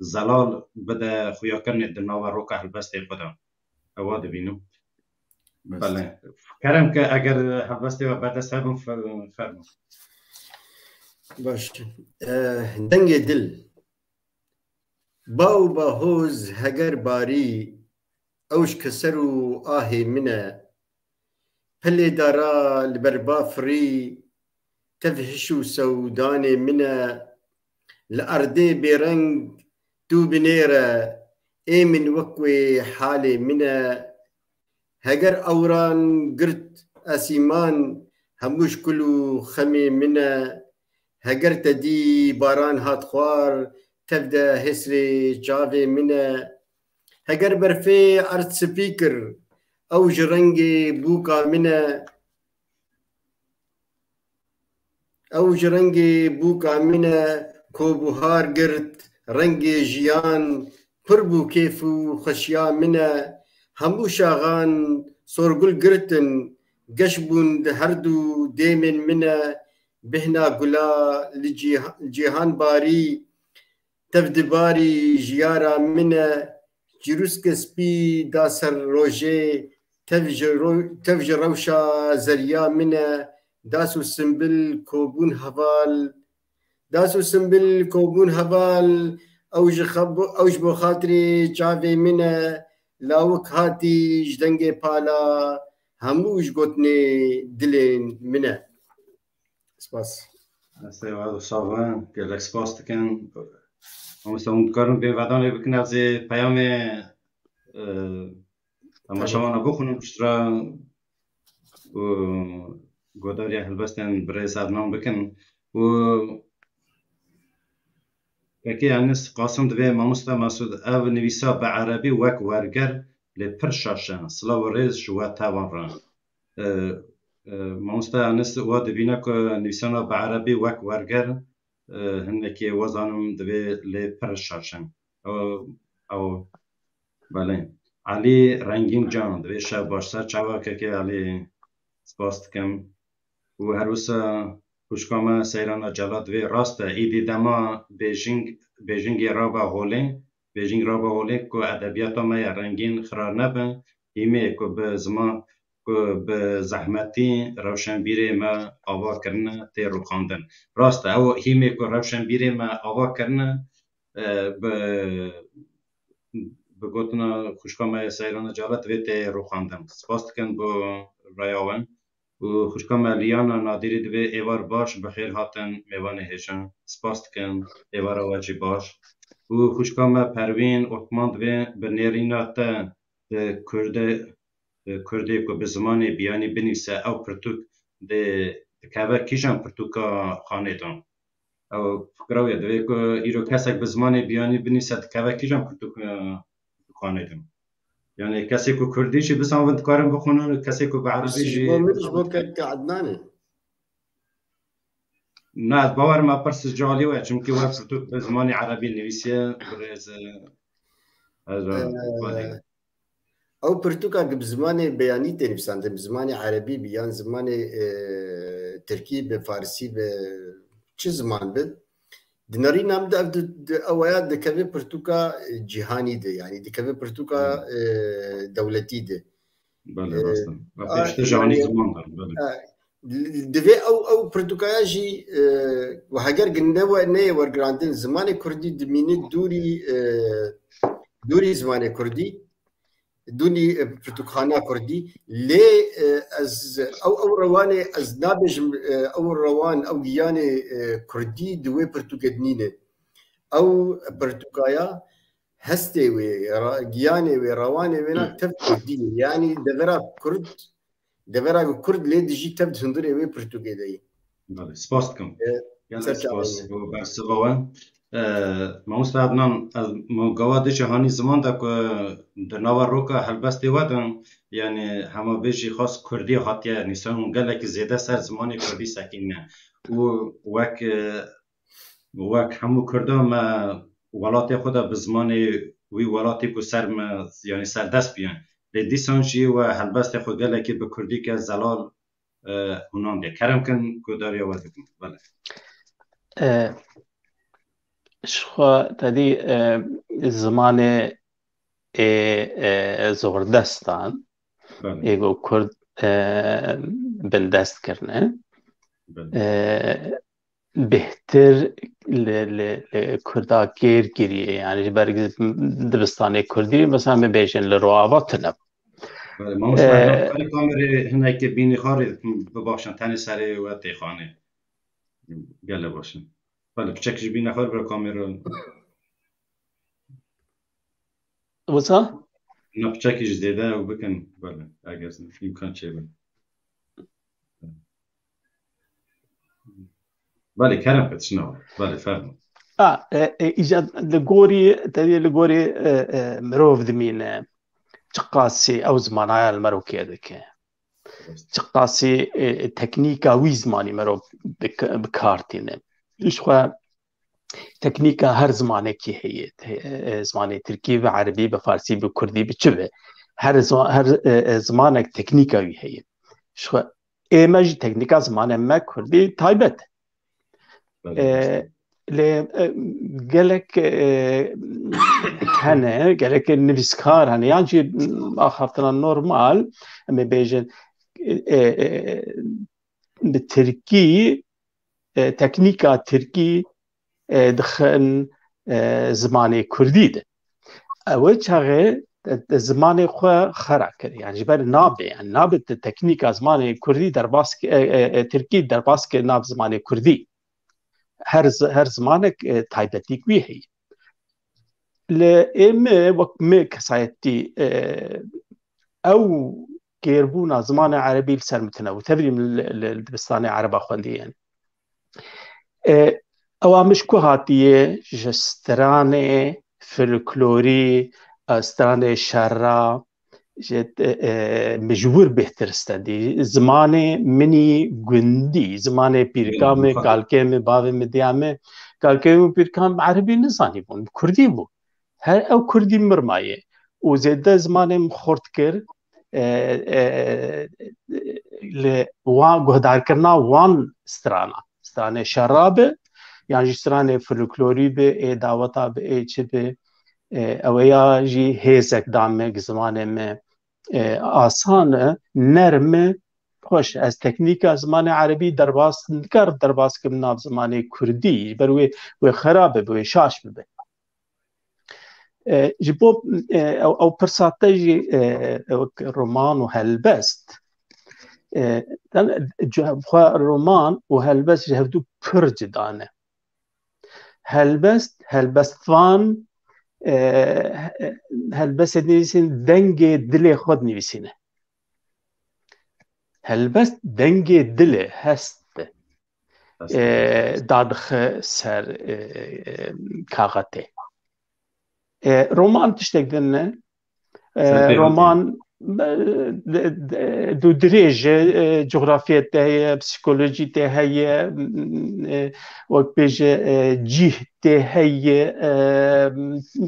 zelal bide xuyakirinê di nava roka helbestê xwe de. Ewa dibînim. Bes. Belê. Kerem ke eger helbestê we berdest hebin, fer-, fermo. Baş. Eh, dengê dil. Ba û ba hoz heger barî, ew ji keser û ahê min e. Pelê dara li ber ba firî, tev hiş û sewdanê min e. Li erdê bêreng tu binêre, ê min wek wê halê min e. Heger ewran girt esîman, hemû ji kul û xemê min e. Heger te dî baran hat xwar, tev de hêsrê çavê min e. Heger berfê erd spî kir, ew ji rengê bûka min e. Ew ji rengê bûka min e, ko buhar girt, rengê jiyan pir bû kêf û xweşiya min e. Hemû şaxan sorgul girtin, geş bûn di her du dêmên min e. Bêhna gula li cîha-, cîhan barî, tev dibarî jiyara min e, çîrûske spî da ser rojê, tev ji ro-, tev ji rewşa zeriya min e, das û simbil kobûn heval, das û simbil kobûn heval, ew ji xebo-, ew ji bo xatirê çavê min e, lawik hatî ji dengê pala, hemû ji gotinê dilên min e. Spas. Destê we sax be, gelek spas dikin. Mamoste, hûn dikarin vê vedanê bikin, ez ê peyamê, e, temaşevanan bixwînim, piştre û godariya helbestên birêz Adnan bikin. Û Kekê Enis Qasim divê, Mamoste Mesûd, ev nivîsa bi erebî wek werger, lê pir şaş e. Silav û rêz ji we tevan re. E, e, Mamoste Enis wa dibîne ku nivîsana bi erebî wek werger, e, hinekê wa zanim divê lê pir şaş e. Ew, ew, belê. Elî Rengîn Can divê şev baş. Ser çava kekê Elî, spas dikim. Û her wisa xwişka me Seyrana Cela divê, rast e, îdî dema Bêjing, Bêjingê rabe holê, Bêjing rabe holê ku edebiyata me ya rengîn xira nebe, hîmê ku bi ziman, ku bi zehmetî rewşenbîrê me ava kirine tê rûxandin. Rast e, ew hîmê ku rewşenbîrê me ava kirine, e, bi, bi gotina xwişka me Seyrana Cela divê tê rûxandin. Spas dikin bo raya we. Û xwişka me Liyana Nadîrî divê êvar baş, bi xêr hatin mêvanê hêja. Spas dikin, êvara we jî baş. Û xwişka me Pervîn Otman divê bi nêrîna te di Kurdê, di Kurdê ku bi zimanê biyanî binivîse ew pirtûk dê dikeve kîjan pirtûka xanê de? Ew fikra wê divê ku îro kesek bi zimanê biyanî binivîse dikeve kîjan pirtûk, e, pirtûkxanê de? Yani kesê ku kurdî jî bizanibin dikarin bixwînin, kesê ku bi erebî jî. Ji bo min, ji bo kek Ednanê. Na, ez bawer me pirs ji alî we, çimkî we pirtûk bi zimanê erebî nivîsiye, birêz, e, ez, e, Ew pirtûka ku bi zimanê beyanî tê nivîsandin, bi zimanê erebî bi yan zimanê, e, tirkî bi, farsî bi, çi ziman bi, di nerîna min de ev di, di, ew ya dikeve pirtûka, e, cîhanî de, yanî dikeve pirtûka, e, dewletî de. Belê, rast e. Pêştir ji hanî ziman de, belê. Divê ew, ew pirtûkaya jî, e, we heger ginde we neyê wergirandin, zimanê kurdî dimîne dûrî, e, dûrî zimanê kurdî, dûrî, e, pirtûkxana kurdî. Lê, e, ez, ew, ew rewanê ez nabêjim, e, ew rewan, ew giyanê, e, kurdî di wê pirtûkê de nîne. Ew pirtûkaya hestê wê, ra-, giyanê wê, rewanê wê na tev kurdî ye. Yanî devera kurd, devera ku kurd lê dijî tev di hundirê wê pirtûkê de ye. Belê, spas dikim. E, Gelek spas bo bersiva we. E, Mamoste Adnan, ez, min gava dê ji hanî ziman de ku di nava roka helbestê we de, yanî hema vê jî xas kurdî hatiye nivîsan û gelekî zêde ser zimanê kurdî sekîne. Û wek, e, wek hemû kurda me welatê xwe de bi zimanê wî welatî ku ser me, yanî serdest bûye. Lê dîsan jî we helbestê xwe gelekî bi kurdî ke zelal, e, hûnan de. Kerem kin guhdariya we dikim. Belê. E, ji xwe te dî, e, zimanê ê, e, zordestan, Belê. ê ku kurd, e, bindest kirine. Belê. E, bêhtir li, li, li kurda kêr kiriye. Yanî ji ber dibistanê kurdî, mesela, me bêjin li Rojava tune. Belê, mamoste, Ee, Adnan, karê kamerê hinekê bînî xarê bibaxşin, tenê serê we têxanê. Gele baş e. Belê, piçek ji bînî xarê bira kamera. Wisa? Na piçekî ji zêde ew bikin, belê, eger îmkan çêbe. Belê, kerem ke tiştine wa. Belê, fermo. A, e, e, îca li gorî, tevî li gorî, e, e, mirov dimîne. Çiqasî ew zimanaya li mero kê dike. Çiqasî, e, teknîka wî zimanî mero bi, bi kar tîne. Ji xwe teknîka her zimanekî heye. Te-, e, zimanê tirkî, bi erebî, bi farsî, bi kurdî, bi çi be. Her zima-, her, e, e, zimanek teknîka wî heye. Ji xwe ê me jî teknîka zimanê me kurdî taybet e. Belê, E, rast e. lê, e, gelek, e, hene, gelek nivîskar hene, yan jî axaftina normal, em ê bêjin, e, e, e, bi tirkî, e, teknîka tirkî, e, dixin, e, zimanê kurdî de. Ew ê çaxê, e, e, zimanê xwe xera kir. Yani ji ber nabe, yani nabe te teknîka zimanê kurdî derbas ke, e, e, e, tirkî derbas ke nav zimanê kurdî. Her zi-, her zimanek, e, taybetîk wî heye. Li ê me, wek me kesayetî, e, ew kêrbûna zimanê erebî li ser min tune û tevî min li, li, li dibistanê ereba xwendiye. E, ewa min ji ku hatiye? Ji stranê folklorî, e, stranê şerra, ji, e, e, min ji wir bêhtir stendî. Zimanê min î gundî, zimanê pîrika min, kalkê min, bavê min, diya min, kalkê min û pîrika min erebî nizanîbûn, bi kurdî bû. Her ew kurdî mir maye. Û zêde zimanê min xurt kir, e, e, li wan guhdarkirina wan strana. Stranê şerra be, yan jî stranê folklorî be, ê daweta be, ê çi be, e, ew ya jî hêzek da me, zimanê me, e, asan e, nerm e, xweş. Ez teknîka zimanê erebî derbas, nikar derbas kim nav zimanê kurdî, ji ber wê, wê xera bibe, wê şaş bibe. E, ji bo, e, ew, ew pirsa te jî, e, wek roman û helbest. E, yani, xwe roman û helbest ji hevdû pir cida ne. Helbest, helbestvan, e, he-, helbestê dinivîsîn, dengê dilê xwe dinivîsîne. Helbest dengê dilê hest e. Hest e. E, dadixe ser, e, e, kaxetê. E, roman tiştek din e. E, Ser pê roman, e, de, de, du dirêj e, e, cografiyê te heye, psikolojî te heye, m, e, wek bêje, e, cîh te heye, e,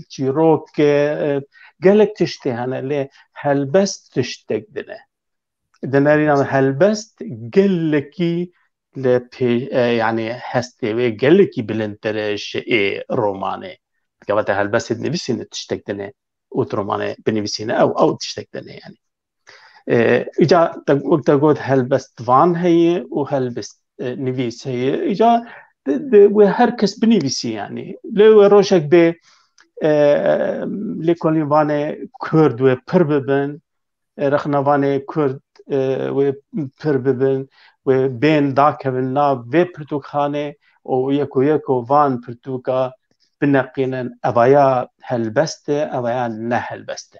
çîrok e, e, gelek tiştê hene, lê helbest tiştek din e. Di nerîna min helbest gelekî li pê-, e, yani hestê wê gelekî bilindtir e ji ê romanê. Gava te helbestê dinivîsîne tiştek din e û tu romanê binivîsîne ew, ew tiştek din e yani. E, îca te, wek te got, helbestvan heye û helbest, e, nivîs heye. Îca di, di, wê her kes binivîsî, yanî. Lê wê rojek bê, e, lêkolînvanê Kurd wê pir bibin, e, rexnevanê Kurd, e, wê pir bibin, wê bên dakevin nav vê pirtûkxanê û yeko yeko van pirtûka bineqînin, evaya helbest e, evaya ne helbest e.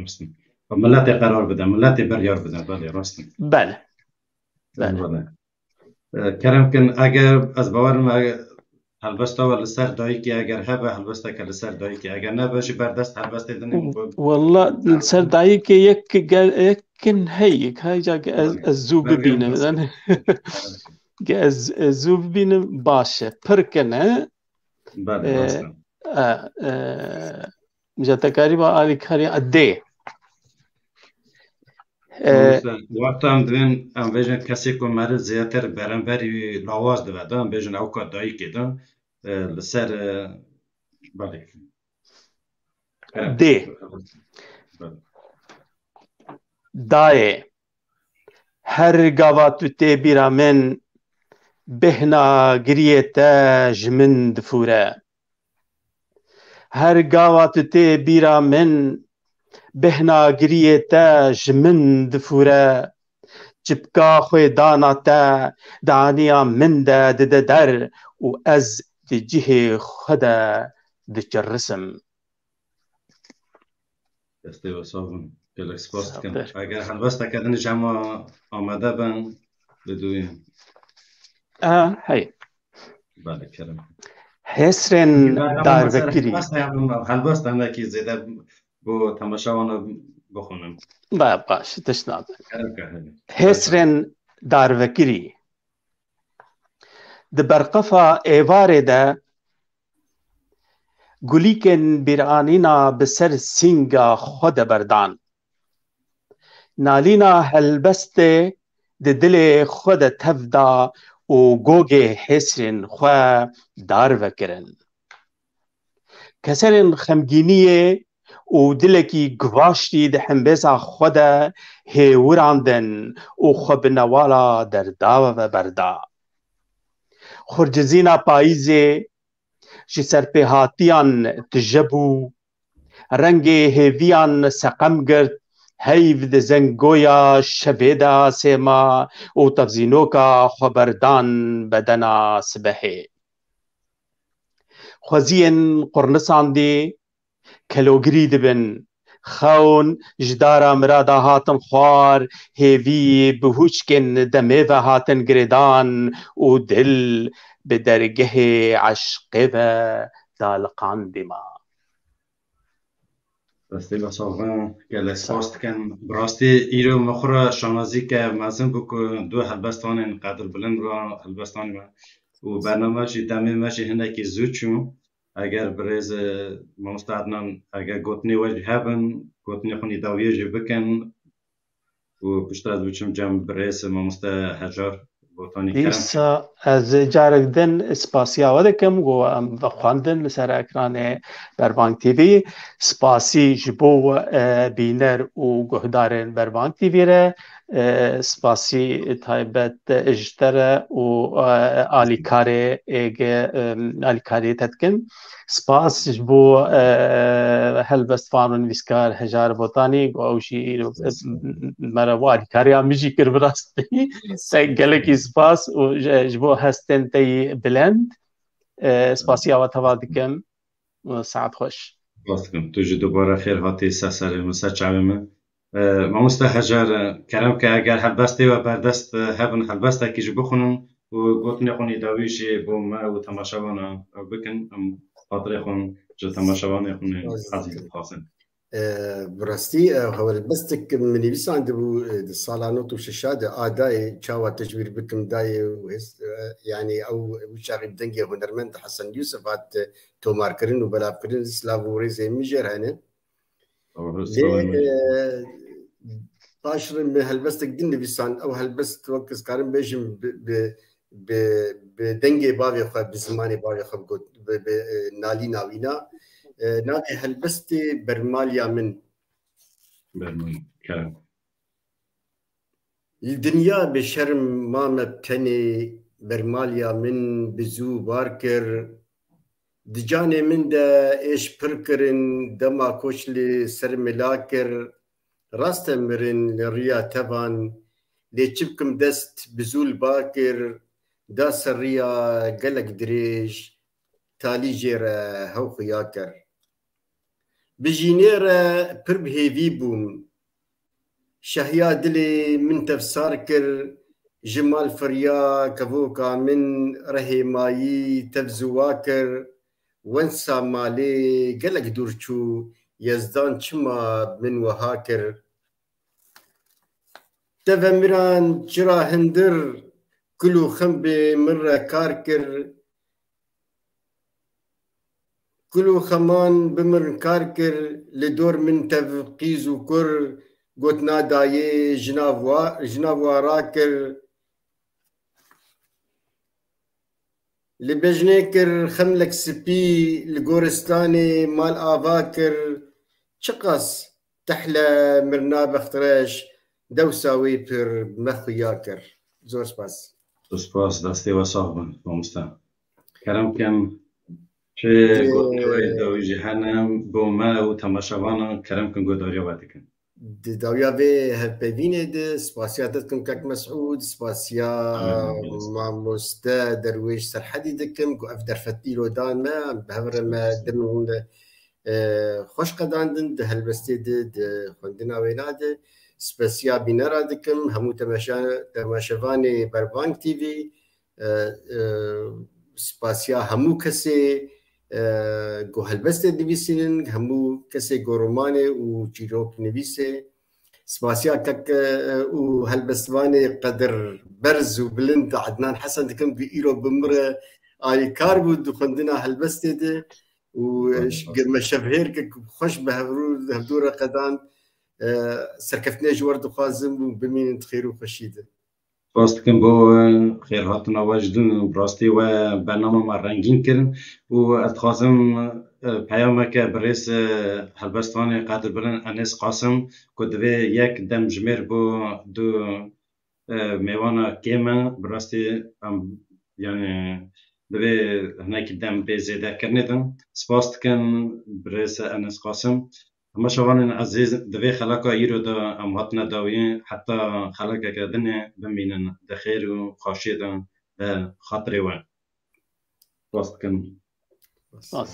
Rast e. Miletê qerar bide, miletê biryar bide, belê, rast e. Belê. Belê. Belê. E, kerem kin, eger ez bawer im, eger helbesta we li ser dayikê eger hebe, helbesteke li ser dayikê, eger nebe jî berdest helbestê din e. Wella li ser dayikê yek ge-, yekin heyik, heyca ge-, ez, ez zû bibînim. Belê. Ge-, ez, ez zû bibînim baş e. Pir kin e. Belê, e, rast e. E, e, Îja te karî ba alîkarî dê. E, Mesela, wexta em divên, em bêjin kesê ku meriv zêdetir beramberî lawaz dibe de, em bêjin ew ka dayikê de, e, li ser, e, belê. Dê. Belê. Dayê. Her gava tu tê bîra min, bêhna giriyê te ji min difûre. Her gava tu tê bîra min, bêhna giriyê te ji min difûre. Çipka xwêdana te di aniya min de dide der û ez di cihê xwe de diçirisim. Destê we sax bin. Gelek spas dikim. Eger helbesteke din ji hema amade bin, bidûyin. A, hey. Belê, kerem. Hêsrên darvekirî. Helbest heyabim, helbest hinekî zêde bo temaşewana bixwînim. Ba, baş, tişt nabe. Kerem ke, hey. Hêsrên darvekirî. Di berqefa êvarê de gulîkên bîranîna bi ser sînga xwe de berdan. Nalîna helbestê di dilê xwe de tev da û gogê hêsrên xwe darve kirin. Keserên xemgîniyê û dilekî guvaştî di hembêza xwe de hêwirandin û xwe bi newala derdawe ve berda. Xurcizîna payîzê ji serpêhatiyan tije bû, rengê hêviyan seqem girt, heyv di zengoya şevê de asê ma û tevzînoka xweberdan bedena sibehê. Xweziyên qurnisandî kelogirî dibin. Xewn ji dara mirada hatin xwar, hêvî bi hûçkên demê ve hatin girêdan û dil bi dergehê eşqê ve daliqandî ma. Destê we sax bin, gelek spas dikim. Bi rastî îro min xwe re şanazîke mezin bû ku du helbestvanên qedirbilind re helbestvanê me û bername jî demê me jî hinekî zû çû. Eger birêz, e, mamoste Adnan, eger gotinê we jî hebin, gotinê xwe nîdawiyê jî bikin û piştre ez biçim cem birêz mamoste Hejar Botanî, kerem. Dîsa ez carek din spasiya we dikim ku em vexwendin li ser ekranê Berbang T V. Spasî ji bo, e, bîner û guhdarên Berbang T V re. E, spasî taybet ji te re û, e, alîkarê êge, e, alîkariyê te dikim. Spas ji bo, e, helbestvan û nivîskar Hejar Botanî, ku ew jî îro, e, me re alîkariya min jî kir bi rastî. Te gelekî spas û ji, ji bo hestên te yî bilind. E, spasiya we teva dikim. Saet xweş. Spas dikim. Tu jî dubare xêr hatî ser serê min, ser çavê min. E, mamoste Hejar, e, kerem ke eger helbestê we berdest, e, hebin, helbestekî jî bixwînin û gotinê xwe nîdawî jî bo me û temaşevana bikin, em xatirê xwe ji temaşevanê xwe hezî dixwazin. E, bi rastî, e, helbestek min nivîsandibû, e, di sala nod û şeş de, a dayê çawa tecwîr bikim dayê û hêst, e, yanî ew wî çaxî bi dengê hunermend Hesen Yûsif hat, e, tomarkirin û belavkirin, silav û rêzên min jê re hene. Lê, e, paş re min helbestek din nivîsan, ew helbest wek ez karim bêjim bi, bi, bi, bi dengê bavê xwe, bi zimanê bavê xwe got, bi, bi, e, nalîna wîna. E, navê helbestê Bermaliya Min. Bermaliya, kerem. Li dinya bêşerm mame bi tenê, bermaliya min bi zû bar kir. Di canê min de êş pir kirin, dema koç li ser mila kir. Rast e mirin li riya tevan, lê çi bikim dest bi zû li ba kir, da ser riya gelek dirêj, talî jê re hew xuya kir. Bi jînê re pir bi hêvî bûm. Şehiya dilê min tev sar kir, ji mal firiya kevoka min rehêmayî tev ziwa kir. Wensa malê gelek dûr çû, Yezdan çima min wiha kir? Teve miran çira hindir, kul û xem bi min re kar kir. Kul û xeman bi min kar kir, li dor min tev qîz û kur, gotina dayê jina wa-, jina wara kir. Li bejnê kir xemlek spî, li goristanê mal ava kir. Çiqas tehle mirina bextreş, dewsa wê pir me xuya kir. Zor spas. Zor spas, destê we sax bin, mamoste. Kerem kin, çi Ê, gotinê we dawî jî hene, bo me û temaşevanan kerem kin guhdariya we dikin. Di dawiya vê hevpeyvînê de spasiya te dikim kek Mesûd, spasiya Amin. Mamoste Derwêş Serhedî dikim ku ev derfet îro dan me, em bi hev re me Spas. Demên, e, xweş qedandin di helbestê de, di xwendina wêna de. Spasiya bînera dikim, hemû temaşa-, temaşevanê Berbang T V, e, e, spasiya hemû kesê, e, ku helbestê dinivîsînin, hemû kesê ku romanê û çîrok nivîsê. Spasiya kek, e, û helbestvanê qedir berz û bilind Ednan Hesen dikim ku îro bi min re alîkar bû di xwendina helbestê de û Spas, spas. Me şevhêr kir ku xweş bi hevdû, hevdû re qedand. E, serkeftinê ji we re dixwazim û bimînin di xêr û xweşî de. Spas dikim bo xêrhatina we ji din. Bi rastî we bernama me rengîn kirin û ez dixwazim, e, peyameke birêz, e, helbestvanê qedirbilind Enes Qasim ku divê yek demjimêr bo du, e, mêvana kêm e. Bi rastî em, yani, divê hinekî dem bê zêdekirinê din. Spas dikin birêz Enes Qasim. Temaşevanên ezîz, di vê xeleka îro de em hatine dawiyê, heta xelekeke dinê bimînin di xêr û xweşiyê de, bi xatirê we. Spas dikim. Spas.